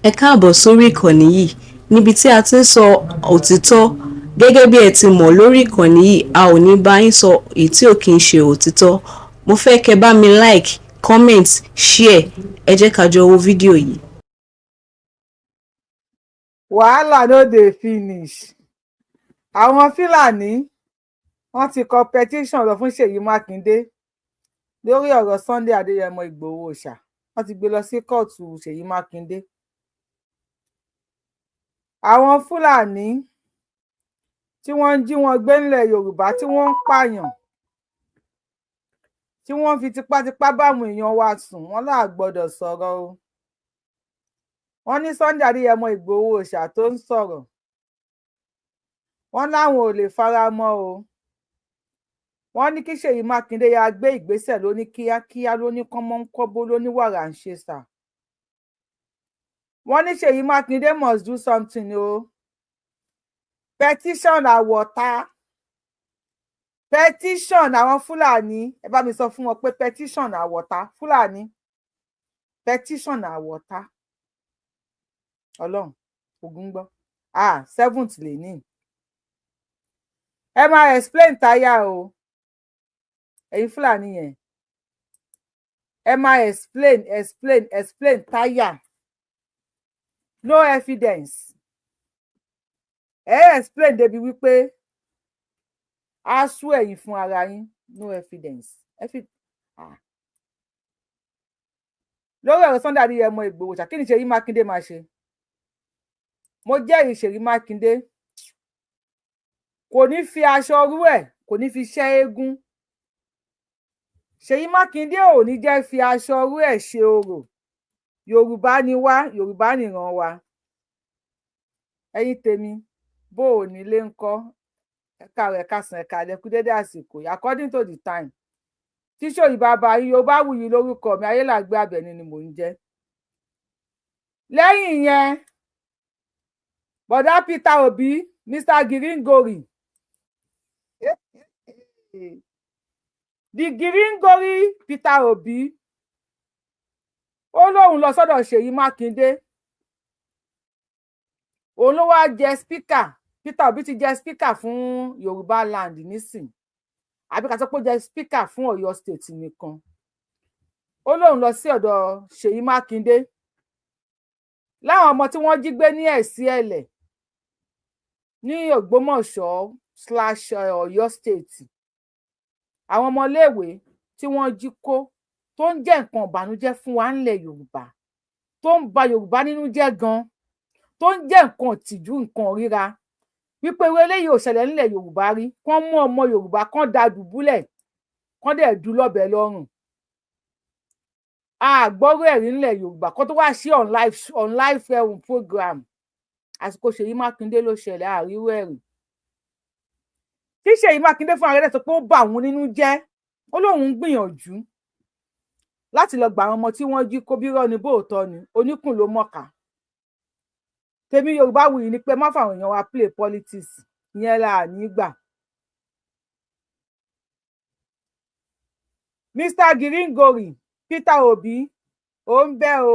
Ẹ káàbọ̀ sórí ìkànnì yìí níbi tí a ti ń sọ òtítọ́. Gẹ́gẹ́ bí ẹ ti mọ̀, lórí ìkànnì yìí, a ò ní bá yín sọ èyí tí ò kí ń ṣe òtítọ́. Mo fẹ́ kẹ́ bá mi like, comment, share. Ẹ jẹ́ ká jọ wo fídíò yìí. Wàhálà no dey finish. Àwọn Fúlàní wọn ti kọ petition lọ fún Ṣèyí Mákindé lórí ọ̀rọ̀ Sunday Adéyẹmọ Ìgbòho Òòṣà. Wọn ti gbé lọ sí kóòtù Ṣèyí Mákindé. Àwọn Fúlàní tí wọn ń jí wọn gbé nílẹ̀ Yorùbá, tí wọn ń pààyàn, tí wọn ń fi tipátipá báwọn èèyàn wa sùn, wọn là gbọ́dọ̀ sọ̀rọ̀ o. Wọn ní Sunday Adéyẹmọ Ìgbòho Òòṣà tó ń sọ̀rọ̀, wọn láwọn ò lè fara mọ́ o. Wọn ní kí Ṣèyí Mákindé yáa gbé ìgbésẹ̀ lóní kíákíá, lóní kánmọńkóbó, lóní wàràǹṣeṣà. Wọn ní Ṣèyí Mákindé must do something o. Petition àwọ̀ta, petition àwọn Fúlàní. Ẹ bá mi sọ fún wọn pé petition àwọ̀ta Fúlàní, petition àwọ̀ta. Ọlọ́run ogun gbọ́. Ah, seventh lè ní ẹ máa explain táyà o. Ẹ̀yin Fúlàní yẹn, ẹ máa explain, explain, explain táyà. No evidence. Ẹ explain débi wípé á sú ẹ̀yin fún ara yín. No evidence. Ah. Lórí ọ̀rọ̀ Sunday Adéyẹmọ Ìgbòho, kí ni Ṣèyí Mákindé máa ṣe? Mo jẹ́rìí Ṣèyí Mákindé, kò ní fi aṣọ rú ẹ̀, kò ní fi ṣẹ́ eégún. Ṣèyí Mákindé ò ní jẹ́ fi aṣọ rú ẹ̀ ṣe orò. Yorùbá ni wá, Yorùbá nìran wa. Ẹ̀yin tèmi, bó o nílé ńkọ́? Ẹ káàárọ̀, ẹ káàsán, ẹ káalẹ́, kú dédé àsìkò according to the time tí sòyí bàbá yín. Yorùbá Wuyì lórúkọ mi, Ayélàgbé Àbẹ̀ní ni mò ń jẹ́. Lẹ́yìn ìyẹn, bọ̀dá Peter Obi, Mr Giringori, the Giringori Peter Obi, ó lóun lọ sọ́dọ̀ Ṣèyí Mákindé. Òun ló wáá jẹ speaker. Peter Obi ti jẹ speaker fún Yorùbá land nísìn, àbí ká sọ pé ó jẹ speaker fún Ọ̀yọ́ State nìkan. Ó lóun lọ sí ọ̀dọ̀ Ṣèyí Mákindé láwọn ọmọ tí wọ́n jí gbé ní Ẹ̀sìẹ̀lẹ̀ ní Ògbómọ̀ṣọ́ slash Ọ̀yọ́ State, àwọn ọmọléèwé tí wọ́n jí kó, tó ń jẹ́ nǹkan ìbànújẹ́ fún wa ńlẹ̀ Yorùbá, tó ń ba Yorùbá nínú jẹ́ gan, tó ń jẹ́ nǹkan ìtìjú, nǹkan ríra, wípé irú eléyìí ò ṣẹlẹ̀ nílẹ̀ Yorùbá rí. Kán mú ọmọ Yorùbá, kán da dùbúlẹ̀, kán dẹ̀ dú lọ́bẹ lọ́rùn. Àgbọ́rọ̀ ẹ̀rí ńlẹ̀ Yorùbá kó tó wá sí on live program. Àsìkò Ṣèyí Mákindé ló ṣẹlẹ̀, àríwó ẹ̀rí tí Ṣèyí Mákindé fún ara rẹ̀ sọ pé ó bà òun nínú jẹ́. Ó lóun ń gbìyànjú láti lọ gbà àwọn ọmọ tí wọ́n jí kó. Bí rọ́ ni, bóòtọ́ ni, oníkùn ló mọ̀ọ́ká. Tèmi Yorùbá Wuyì ni pé má fáwọn èèyàn wa play politics. Ìyẹn là ní gbà. Mr Giringori Peter Obi, ó ń bẹ o.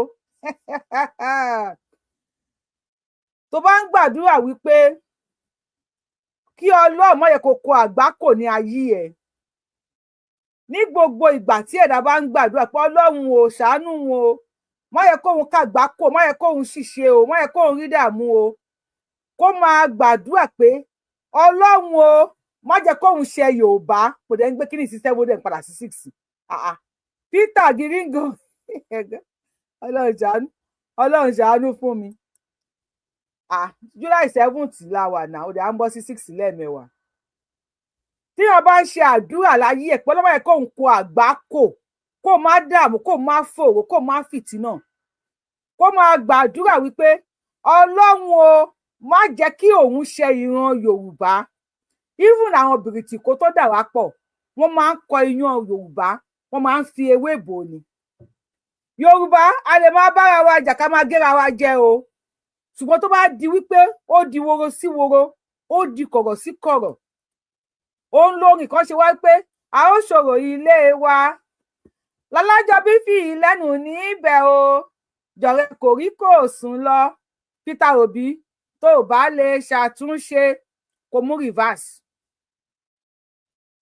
Tó bá ń gbàdúrà wípé kí Ọlọ́run má yẹ kó kó àgbákò ní ayé ẹ, ní gbogbo ìgbà tí ẹ̀dá bá ń gbàdúrà pé Ọlọ́run ò ṣàánú o, má yẹ kóun kàgbákò, má yẹ kóun ṣìṣe o, má yẹ kóun rí dààmú o, kó máa gbàdúrà pé Ọlọ́run o, má jẹ́ kóun ṣe Yorùbá. Kò dẹ̀ ń gbé kíní sí seven, dẹ̀ ń padà sí six. Peter Giringo, Ọlọ́run ṣàánú, Ọlọ́run ṣàánú fún mi. July 7th la wà náà, ó dẹ̀ à ń bọ́ sí six lẹ́ẹ̀mẹ́wàá. Tí wọn bá ń ṣe àdúrà láyé ẹ̀ pé Ọlọ́run yẹ kóun kó àgbákò, kó má dààmú, kó má fòrò, kó má fìtínà, kó máa gbàdúrà wípé Ọlọ́run o, má jẹ́ kí òun ṣe ìran Yorùbá. Even àwọn bìrìtìkó tó dà wá pọ̀, wọ́n máa ń kọ iyán Yorùbá, wọ́n máa ń fi ewé bò ní Yorùbá. A lè máa bára wa jà, ká máa géra wa jẹ o, ṣùgbọ́n tó bá di wípé ó di woro sí woro, ó di kọ̀rọ̀ sí kọ̀rọ̀, òun lórin kan ṣe wá pé a ó ṣòro ilé wa lálájọ bí fi ìlẹ́nu níbẹ̀ o. Jọ̀rẹ́ kò rí kò sùn lọ. Peter Obi, tó o bá lè ṣàtúnṣe, kò mú reverse.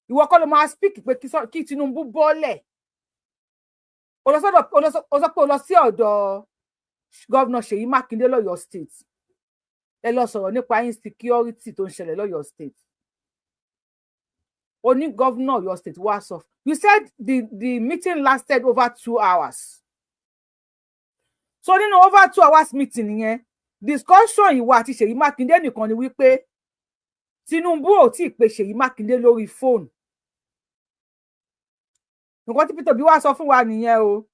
Ìwọ kọ́ ló máa speak pé kí Tinubu bọ́lẹ̀. O lọ sọ́dọ̀, o sọ pé o lọ sí ọ̀dọ̀ Governor Ṣèyí Mákindé lọ́yọ̀ọ́ State. Ẹ lọ sọ̀rọ̀ nípa insecurity tó ń ṣẹlẹ̀ lọ́yọ̀ọ́ State. O ní Governor Ọ̀yọ́ State wá sọ. You said the meeting lasted over 2 hours. So nínú over 2 hours meeting yẹn, discussion ìwọ àti Ṣèyí Mákindé nìkan ni wípé Tinubu ò tí ì pe Ṣèyí Mákindé lórí fóònù. Nǹkan tí Peter Obi wá sọ fún wa nìyẹn o.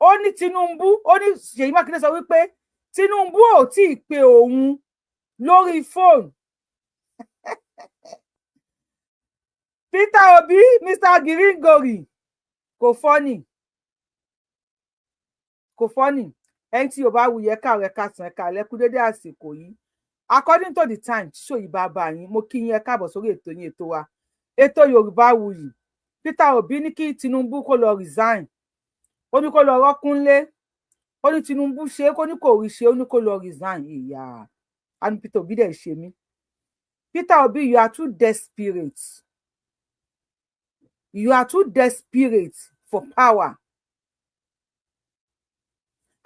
Ó ní Tinubu, ó ní Ṣèyí Mákindé sọ wípé Tinubu ò tí ì pe òun lórí fóònù. Peter Obi, Mr Giringori, kò funny, kò funny. Ẹni tí Yorùbá wuyẹ, káàrọ̀, ẹ̀ka sàn, ẹ̀ka lẹ́kú dédé àsìkò yìí according to the time tí ṣòyí bá bá yín. Mo kí yín, ẹ káàbọ̀ sórí ètò yín, ètò wa, ètò Yorùbá Wuyì. Peter Obi ní kí Tinubu kó lọ resign. Ó ní kó lọ rọ́kúnlé. Ó ní Tinubu ṣe é, kó ní kò rí ṣe, ó ní kó lọ resign. Ìyá àmì Peter Obi dẹ̀ ṣe mí. Peter Obi, you are too desperate. You are too desperate for power.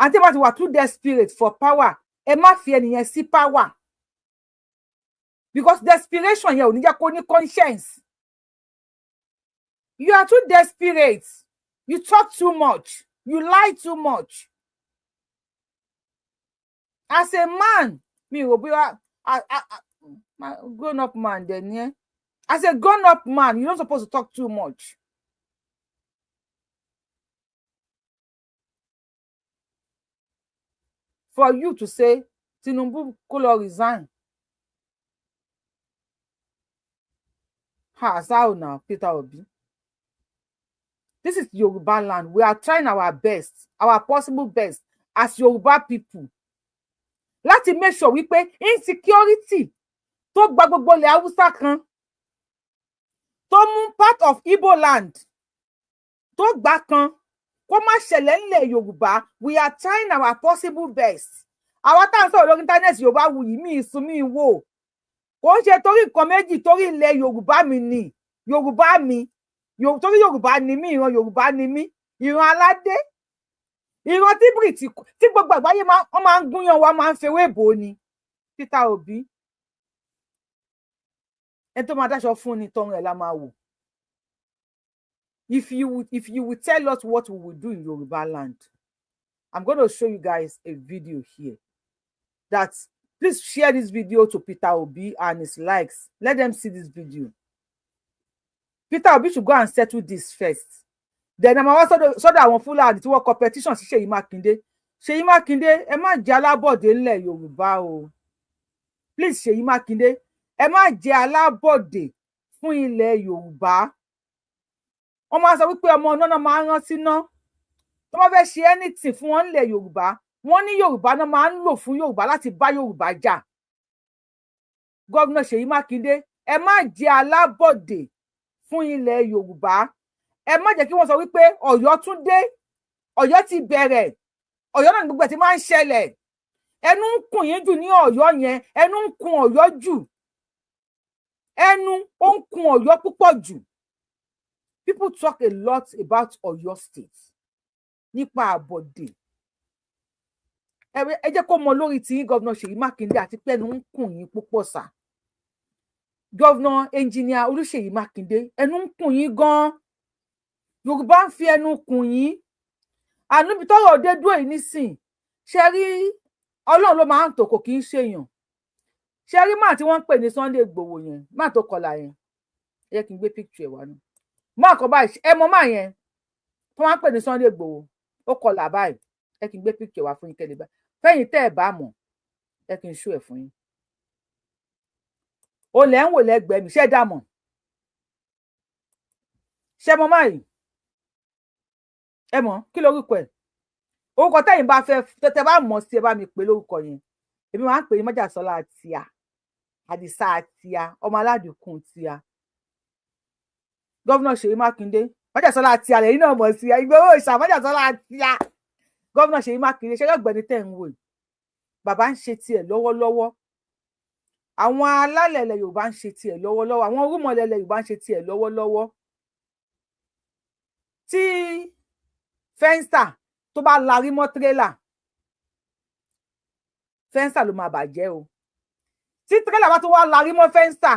Àti bá ti wà too desperate for power, ẹ má fi ẹnìyẹn sí power, because desperation yẹn ò ní jẹ́ kó ní conscience. You are too desperate. You talk too much. You lie too much. As a man, mi ò bóyá grown up man dẹ̀ ni ẹ́. As a grown up man, you no suppose to talk too much. For you to say Tinubu kó lọ resign, ha, how now, Peter Obi? This is Yoruba land. We are trying our best, our possible best as Yoruba people láti make sure wípé insecurity tó gba gbogbo ilẹ̀ Haúsá kan, tó mú part of Igbo land, tó gbà kan, kó má ṣẹlẹ̀ nílẹ̀ Yorùbá. We are trying our possible best. Àwa tá à ń sọ̀rọ̀ lórí internet, Yorùbá Wuyì, mí ìsún mi wò, kò ń ṣe torí nǹkan méjì, torí ilẹ̀ Yorùbá mi ni, Yorùbá mi, torí Yorùbá ni mí, ìran Yorùbá ni mí, ìran aládé, ìran tí Bìrìtì tí gbogbo àgbáyé wọ́n máa ń gúnyán wa, máa ń fewé bò ó ni. Peter Obi, ẹni tó máa dáṣọ fún ni tọrùn ẹ̀ la máa wò. If you will tell us what we will do in Yoruba land, I'm going to show you guys a video here that, please share this video to Peter Obi and his likes. Let them see this video. Peter Obi should go and settle this first. Then àmọ́ wá sọ́dọ̀ àwọn Fúlàní tí wọ́n kọ petition sí Ṣèyí Mákindé. Ṣèyí Mákindé, ẹ má jẹ́ alábọ̀dé ńlẹ̀ Yorùbá o. Please, Ṣèyí Mákindé, ẹ má jẹ́ alábọ̀dé fún ilẹ̀ Yorùbá. Wọ́n máa sọ wípé ọmọ náà máa ń rán síná. Tó bá fẹ́ ṣe anything fún wọn nílẹ̀ Yorùbá, wọ́n ní Yorùbá náà máa ń lò fún Yorùbá láti bá Yorùbá jà. Gómìnà Ṣèyí Mákindé, ẹ má jẹ́ alábọ̀dé fún ilẹ̀ Yorùbá. Ẹ má jẹ́ kí wọ́n sọ wípé Ọ̀yọ́ tún dé, Ọ̀yọ́ ti bẹ̀rẹ̀, Ọ̀yọ́ náà ní gbogbo ẹ̀ ti máa ń ṣẹlẹ̀. Ẹnu ń kùn yín jù ní Ọ̀yọ́ yẹn. Ẹnu ń kùn Ọ̀yọ́ jù. Ẹnu ó ń kùn Ọ̀yọ́ púpọ̀ jù. People talk a lot about Ọ̀yọ́ State nípa àbọ̀dè. Ẹ jẹ́ kó mọ lórí tí Governor Ṣèyí Mákindé, àti pé ẹnu ń kùn yín púpọ̀ sà. Governor Engineer Olúṣèyí Mákindé, ẹnu ń kùn yín gan-an. Yorùbá ń fi ẹnu kùn yín. Ànúbi tọ́rọ̀ dé dúró yìí nísìn, ṣe rí, Ọlọ́run ló máa ń tò, kò kì í ṣèyàn. Ṣe rí máà tí wọ́n ń pè ní Sunday Igboho yẹn, máà tó kọlà yẹn, ẹ jẹ́ kí n gbé picture ẹ̀ wá ní máà kọ báyìí. Ẹ mọ máà yẹn tó wọ́n ń pè ní Sunday Igboho, ó kọlà báyìí. Ẹ kí n gbé picture wá fún yín kẹ́lẹ́ báyìí. Fẹ́yìn tẹ́ ẹ̀ bá mọ̀, ẹ kí n ṣó ẹ̀ fún yín. Olè ń wò lẹ́gbẹ̀ẹ́ mi. Ṣé dá mọ̀? Ṣé mọ máa yìí? Ẹ mọ̀ kí lorúkọ ẹ̀? Orúkọ tẹ́yìn bá fẹ́ tẹ́tẹ́ bá mọ̀ sí, ẹ bá mi pè lórúkọ yẹn. Èmi máa ń pè ní Májàsọ́lá tíá, Àdìsá tíá, ọmọ aládìkún tíá. Governor Ṣèyí Mákindé, Májàsọ́lá àti àlẹ́ yìí náà mọ̀ sí Ìgbòho ìṣà Májàsọ́lá àti à gómìnà Ṣèyí Mákindé. Ṣẹlẹ̀ ọ̀gbẹ́ni tẹ̀ ń wò yìí, bàbá ń ṣe tiẹ̀ lọ́wọ́lọ́wọ́, àwọn alálẹ̀ ilẹ̀ Yorùbá ń ṣe tiẹ̀ lọ́wọ́lọ́wọ́, àwọn orúmọlẹ̀ ilẹ̀ Yorùbá ń ṣe tiẹ̀ lọ́wọ́lọ́wọ́. Tí fence tó bá larí mọ́ tírélà, fence ló máa bàjẹ́ o. Tí tírélà bá tún wá larí mọ́ fence,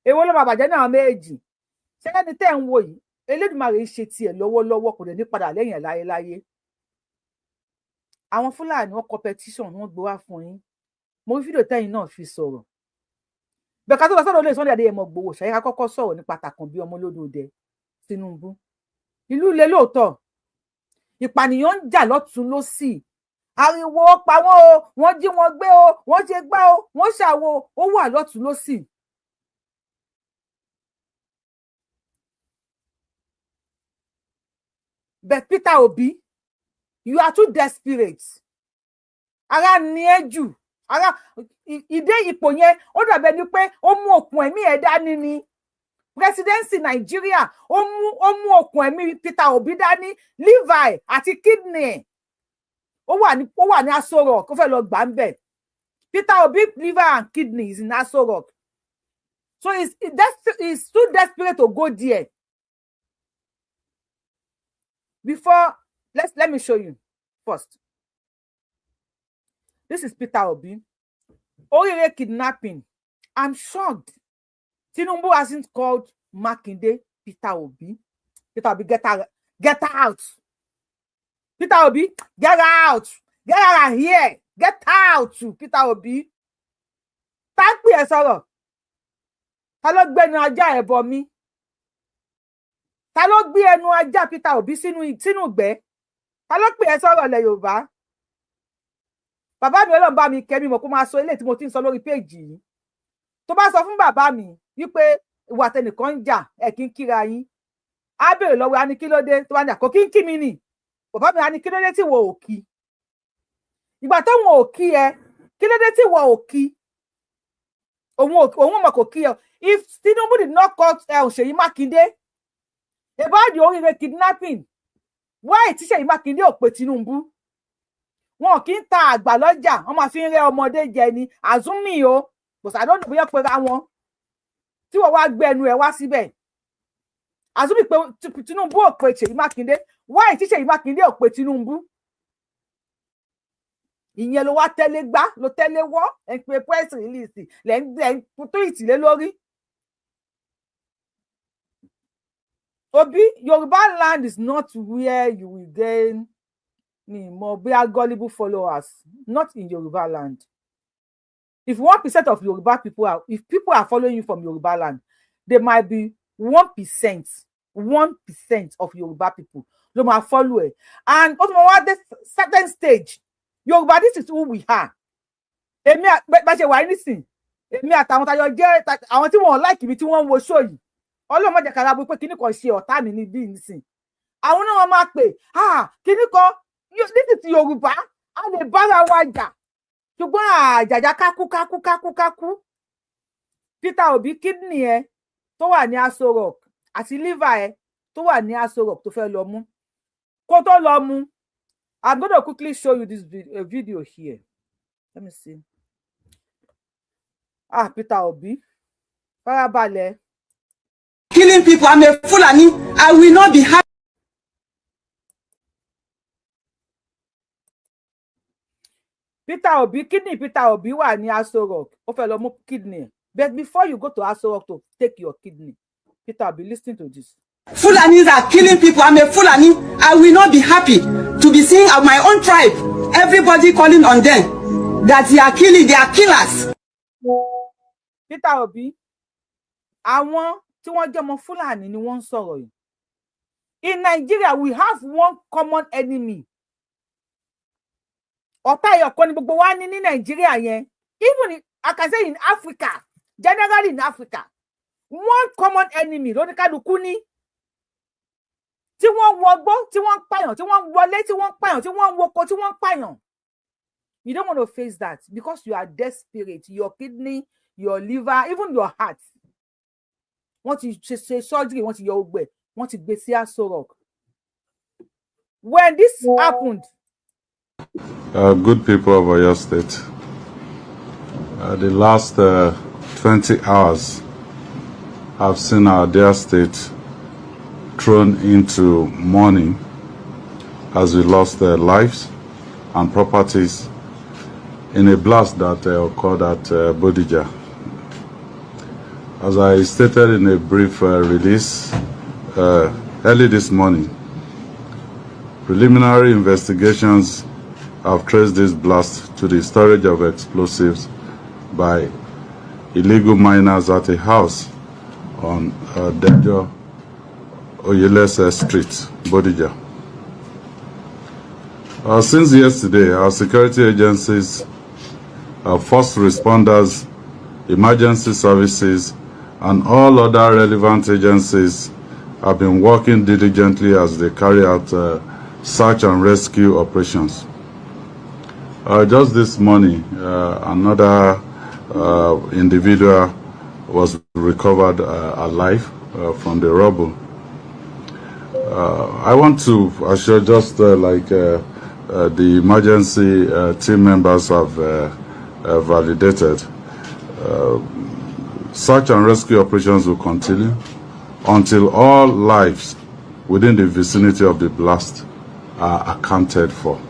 èwo ló máa bàjẹ́ náà méjì? Ṣẹlẹ́ni tẹ́ ń wò yìí, Elédùmarè ń ṣe tiẹ̀ lọ́wọ́lọ́wọ́, kò dẹ̀ ní padà lẹ́yìn ẹ̀ láyéláyé. Àwọn Fúlàní, wọn competition, wọn gbé wá fún yín. Mo rí fídíò tẹ́yìn náà fi sọ̀rọ̀ bẹ́ẹ̀. Ká tó lọ sọ́dọ̀ olóyè Sunday Adéyẹmọ Ìgbòho, ṣàyẹ̀ká kọ́kọ́ sọ̀rọ̀ nípa Tàkànbí ọmọ olódòdẹ Tinubu. Ìlú le lóòótọ́, ìpànìyàn ń jà lọ́tún lọ́sì, ariwo pa wọ́n o, wọ́n jí wọn gbé o, wọ́n ṣe gbá o, wọ́n ṣàwo, ó wà lọ́tún lọ́sì. But Peter Obi, you are too desperate. Ara ni ẹ jù. Ara ìdé ipò yẹn, ó dàbẹ ni pé ó mú okùn ẹ̀mí ẹ̀ dání ni presidency Nàìjíríà. Ó mú okùn ẹ̀mí Peter Obi dání, liver àti kidney ẹ̀ ó wà ní Aso Rock, ó fẹ́ lọ gbà ń bẹ̀. Peter Obi liver and kidney is in Aso Rock, so he's too desperate to go there. Before, let me show you first. This is Peter Obi. Orire kidnapping. I'm shocked. Tinubu hasn't called Makinde, Peter Obi. Peter Obi, get out, get out. Peter Obi, get out. Get out of here. Get out, Peter Obi. Tá ń pè ẹ́ sọ̀rọ̀? Ta ló gbẹnu ajá ẹ̀ bọ mí? Ta ló gbé ẹnu ajá Peter Obi sínú ìgbẹ́? Ta ló pè ẹ́ sọ̀rọ̀ ilẹ̀ Yorùbá? Bàbá mi, Ọlọ́run bá mi kẹ́ mi, mọ̀ kó máa sọ eléyìí tí mo ti ń sọ lórí péèjì yìí. Tó bá sọ fún bàbá mi wípé ìwà tẹnìkan ń jà, ẹ kí ń kíra yín, á béèrè lọ́wọ́, á ní kí ló dé? Tó bá ní àkó kí ń kí mi nì, bàbá mi á ní kí ló dé tí wọ́n ò kí? Ìgbà tóun ò kí ẹ, kí ló dé tí wọ́n ò kí? Òun mọ̀ kò kí ẹ. If Tinubu did not call Ṣèyí Mákindé about the Oríire kidnapping, why tí Ṣèyí Mákindé ò pe Tinubu? Wọn kì í ta àgbà lọ́jà, wọn máa fi ń rẹ́ ọmọdé jẹ ni àzúmì o. Kò sàdọ́nù bóyá pera wọn tí wọ́n wá gbé ẹnu ẹ̀ wá síbẹ̀. Àzúmì pé Tinubu ò pe Ṣèyí Mákindé, why tí Ṣèyí Mákindé ò pe Tinubu? Ìyẹn ló wá tẹ́lẹ̀ gbá, ló tẹ́lẹ̀ wọ́ ẹ̀ ń pe press release, lẹ́ ń tweet lé lórí. Obi, Yorùbá land is not where you will gain mi mọ bóyá gullible followers, not in Yorùbá land. If 1% of Yoruba people are, if people are following you from Yoruba land, they might be 1%, 1% of Yoruba people ló máa follow ẹ. And ó tún máa wá dé certain stage. Yorùbá, this is who we are. Èmi bá ṣe wà nísìn, èmi àtàwọn tayọ jẹ́ àwọn tí wọ́n like mi, tí wọ́n ń wo show yìí, Ọlọ́run má jẹ́ kára bó pé kíní kan ṣe ọ̀tá mi ní bí nísìn, àwọn náà wọ́n máa pè, ah, kíní kan. This is Yorùbá. A lè bára wa jà, ṣùgbọ́n àjàjà kákú kákú kákú kákú. Peter Obi, kidney ẹ tó wà ní Aso Rock àti liver ẹ tó wà ní Aso Rock tó fẹ́ lọ mú, kó tó lọ mú, I'm gonna quickly show you this video here. Let me see. Ah, Peter Obi, farabalẹ̀. Killing people. I'm a Fulani. I will not be happy. Peter Obi, kidney Peter Obi wà ní Aso Rock, ó fẹ́ lọ mú kidney. But before you go to Aso Rock to take your kidney, Peter Obi, listen to this. Fulanis are killing people. I'm a Fulani. I will not be happy to be seeing my own tribe, everybody calling on them that they are killing, they are killers. Peter Obi, àwọn tí wọ́n jẹ́ ọmọ Fúlàní ni wọ́n ń sọ̀rọ̀ yìí. In Nigeria, we have one common enemy. Ọ̀tá ẹyọ kan ni gbogbo wa ní ní Nàìjíríà yẹn. Even in, I can say in Africa, generally in Africa, one common enemy lóníkálukú ní, tí wọ́n wọgbó, tí wọ́n ń pààyàn, tí wọ́n ń wọlé, tí wọ́n ń pààyàn, tí wọ́n ń woko, tí wọ́n ń pààyàn. You don't want to face that because you are desperate. Your kidney, your liver, even your heart, wọ́n ti ṣe surgery, wọ́n ti yọ gbogbo ẹ̀. Wọ́n ti gbé sí Aso Rock. When this happened, Good people of Oyo State, the last 20 hours have seen our dear state thrown into mourning as we lost their lives and properties in a blast that occurred at Bodija. As I stated in a brief release early this morning, preliminary investigations have traced this blast to the storage of explosives by illegal miners at a house on Dejo Oyelese Street, Bodija. Since yesterday, our security agencies, our first responders, emergency services, and all other relevant agencies have been working diligently as they carry out search and rescue operations. Just this morning, another individual was recovered alive from the rubble. I want to assure, just like the emergency team members have validated, search and rescue operations will continue until all lives within the vicinity of the blast are accounted for.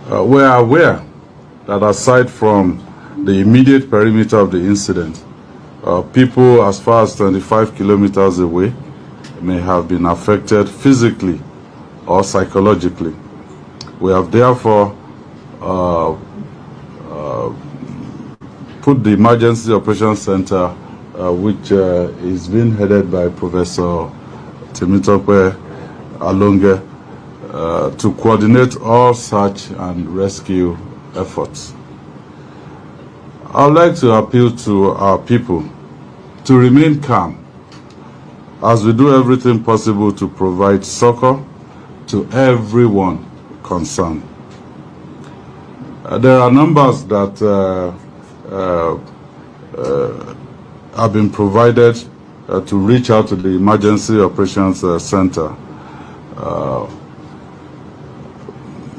We are aware that aside from the immediate perimeter of the incident, people as far as 25 kilometers away may have been affected physically or psychologically. We have therefore put the Emergency Operations Center, which is being headed by Professor Temitope Alonge, to coordinate all search and rescue efforts. I would like to appeal to our people to remain calm as we do everything possible to provide succor to everyone concerned. There are numbers that have been provided to reach out to the Emergency Operations Center.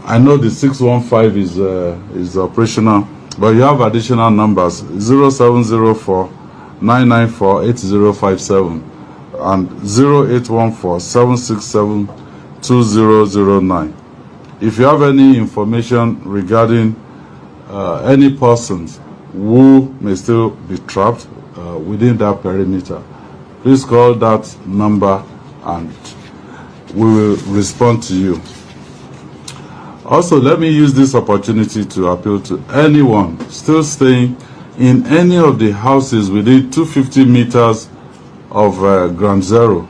I know the 615 is operational, but you have additional numbers: 0704 994 8057 and 0814 767 2009. If you have any information regarding any persons who may still be trapped within that perimeter, please call that number and we will respond to you. Also, let me use this opportunity to appeal to anyone still staying in any of the houses within 250 meters of Ground Zero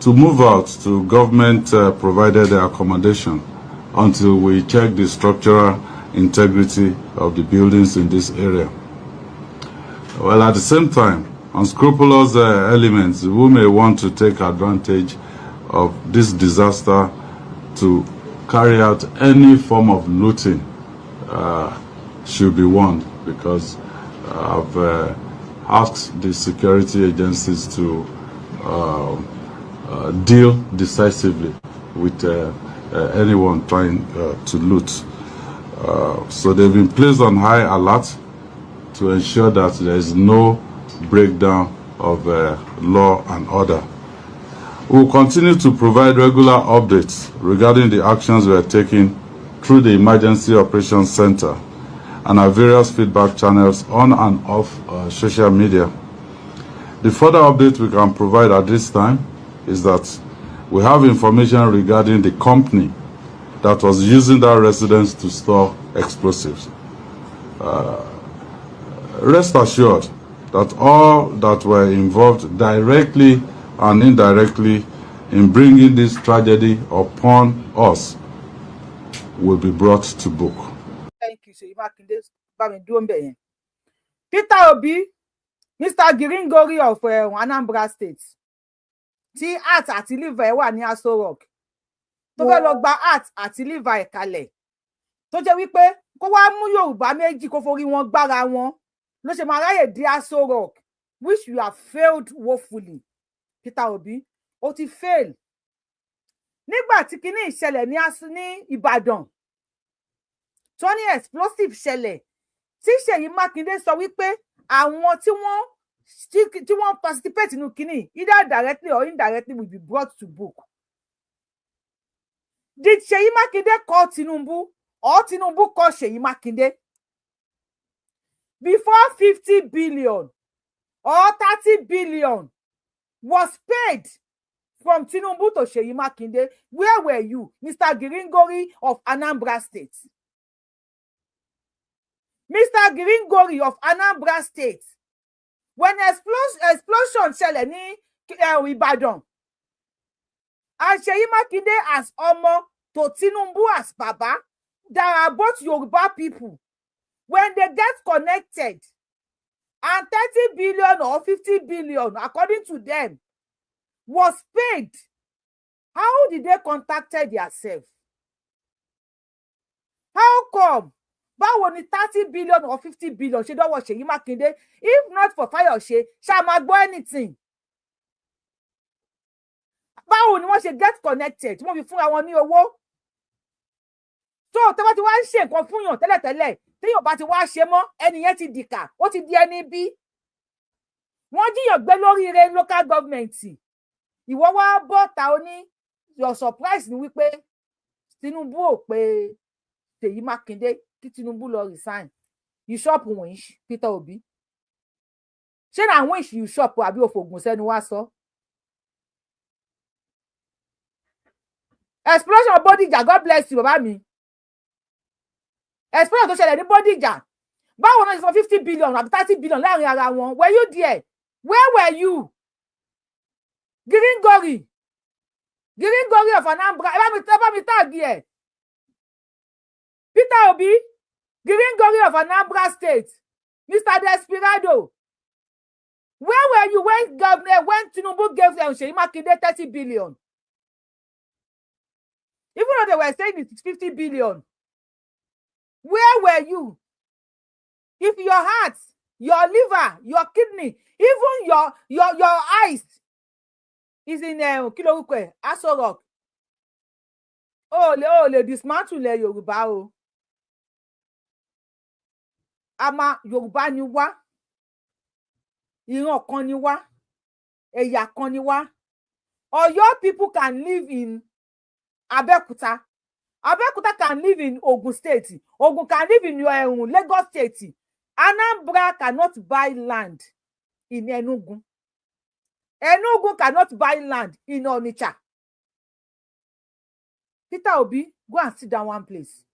to move out to government provided accommodation until we check the structural integrity of the buildings in this area. Well, at the same time, unscrupulous elements who may want to take advantage of this disaster to carry out any form of looting should be warned, because I've asked the security agencies to deal decisively with anyone trying to loot. So they've been placed on high alert to ensure that there is no breakdown of law and order. We will continue to provide regular updates regarding the actions we are taking through the Emergency Operations Center and our various feedback channels on and off social media. The further update we can provide at this time is that we have information regarding the company that was using that residence to store explosives. Rest assured that all that were involved directly and indirectly in bringing this tragedy upon us will be brought to book. Thank you, Ṣèyí Mákindé. Bá mi dúró ń bẹ̀ yẹn. Peter Obi, Mr Giringori of Anambra State, tí heart àti liver ẹ̀ wà ní Aso Rock, tó fẹ́ lọ gba heart àti liver ẹ̀ kalẹ̀, tó jẹ́ wípé kó wá mú Yorùbá méjì kó forí wọn gbára wọn ló ṣe máa ráyè dé Aso Rock, which you have failed woefully, Peter Obi. Ó ti fail. Nígbà tí kinní ìṣẹ̀lẹ̀ ní asu ní Ìbàdàn tó ní explosive ṣẹlẹ̀, tí Ṣèyí Mákindé sọ wípé àwọn tí wọ́n participate nínú kinní, either directly or indirectly, will be brought to book. Did Ṣèyí Mákindé call Tinubu or Tinubu call Ṣèyí Mákindé before 50 billion or 30 billion was paid from Tinubu to Seyi Makinde? Where were you, Mr. Giringori of Anambra State? Mr. Giringori of Anambra State, when explosion ṣẹlẹ̀ ní Ìbàdàn, and Seyi Makinde as ọmọ to Tinubu as baba, there are both Yoruba people, when they get connected and 30 billion or 50 billion, according to them, was paid, how did they contacted themselves? How come? Báwo ni 30 billion or 50 billion ṣe dọ́wọ́ Ṣèyí Mákindé? If not for Fáyọ̀ṣe, ṣá máa gbọ́ anything? Báwo ni wọ́n ṣe get connected tí wọ́n fi fúnra wọn ní owó? Tó tẹ́ bá ti wá ń ṣe nǹkan fún yàn tẹ́lẹ̀tẹ́lẹ̀, téèyàn bá ti wá ṣe mọ́, ẹni yẹn ti dìkà, ó ti di ẹni bí wọ́n jíyàn gbé lóríire local government. Ìwọ wá bọ́ ta ó ní your surprise ni wípé Tinubu ò pé Ṣèyí Mákindé kí Tinubu lọ resign. You chop winch, Peter Obi. Ṣé na winch you chop àbí òfògùn sẹ́nu wá sọ? Explosion Bódìjà, God bless you, bàbá mi. Explosion tó ṣẹlẹ̀ ní Bódìjà, báwo náà ṣe sọ 50 billion àbí 30 billion láàrin ara wọn? Were you there? Where were you, Giringori, Giringori of Anambra? Ẹ bá mi tag ẹ. Peter Obi, Giringori of Anambra State, Mr. Desperado, where were you when governor when Tinubu gave them Seyi Makinde 30 billion, even though they were saying it's 50 billion? Where were you? If your heart, your liver, your kidney, even your eyes is in kí lorúkọ ẹ, Aso Rock, o lè dismantle ilẹ̀ Yorùbá o. A máa Yorùbá ni wá, ìran kan ni wá, ẹ̀yà kan ni wá. Ọ̀yọ́ people can live in Abẹ́òkúta, Abẹ́òkúta can live in Ogun State, Ogun can live in Lagos State. Anambra cannot buy land in Enugu, Enugu cannot buy land in Onitsha. Peter Obi, go and sit down one place.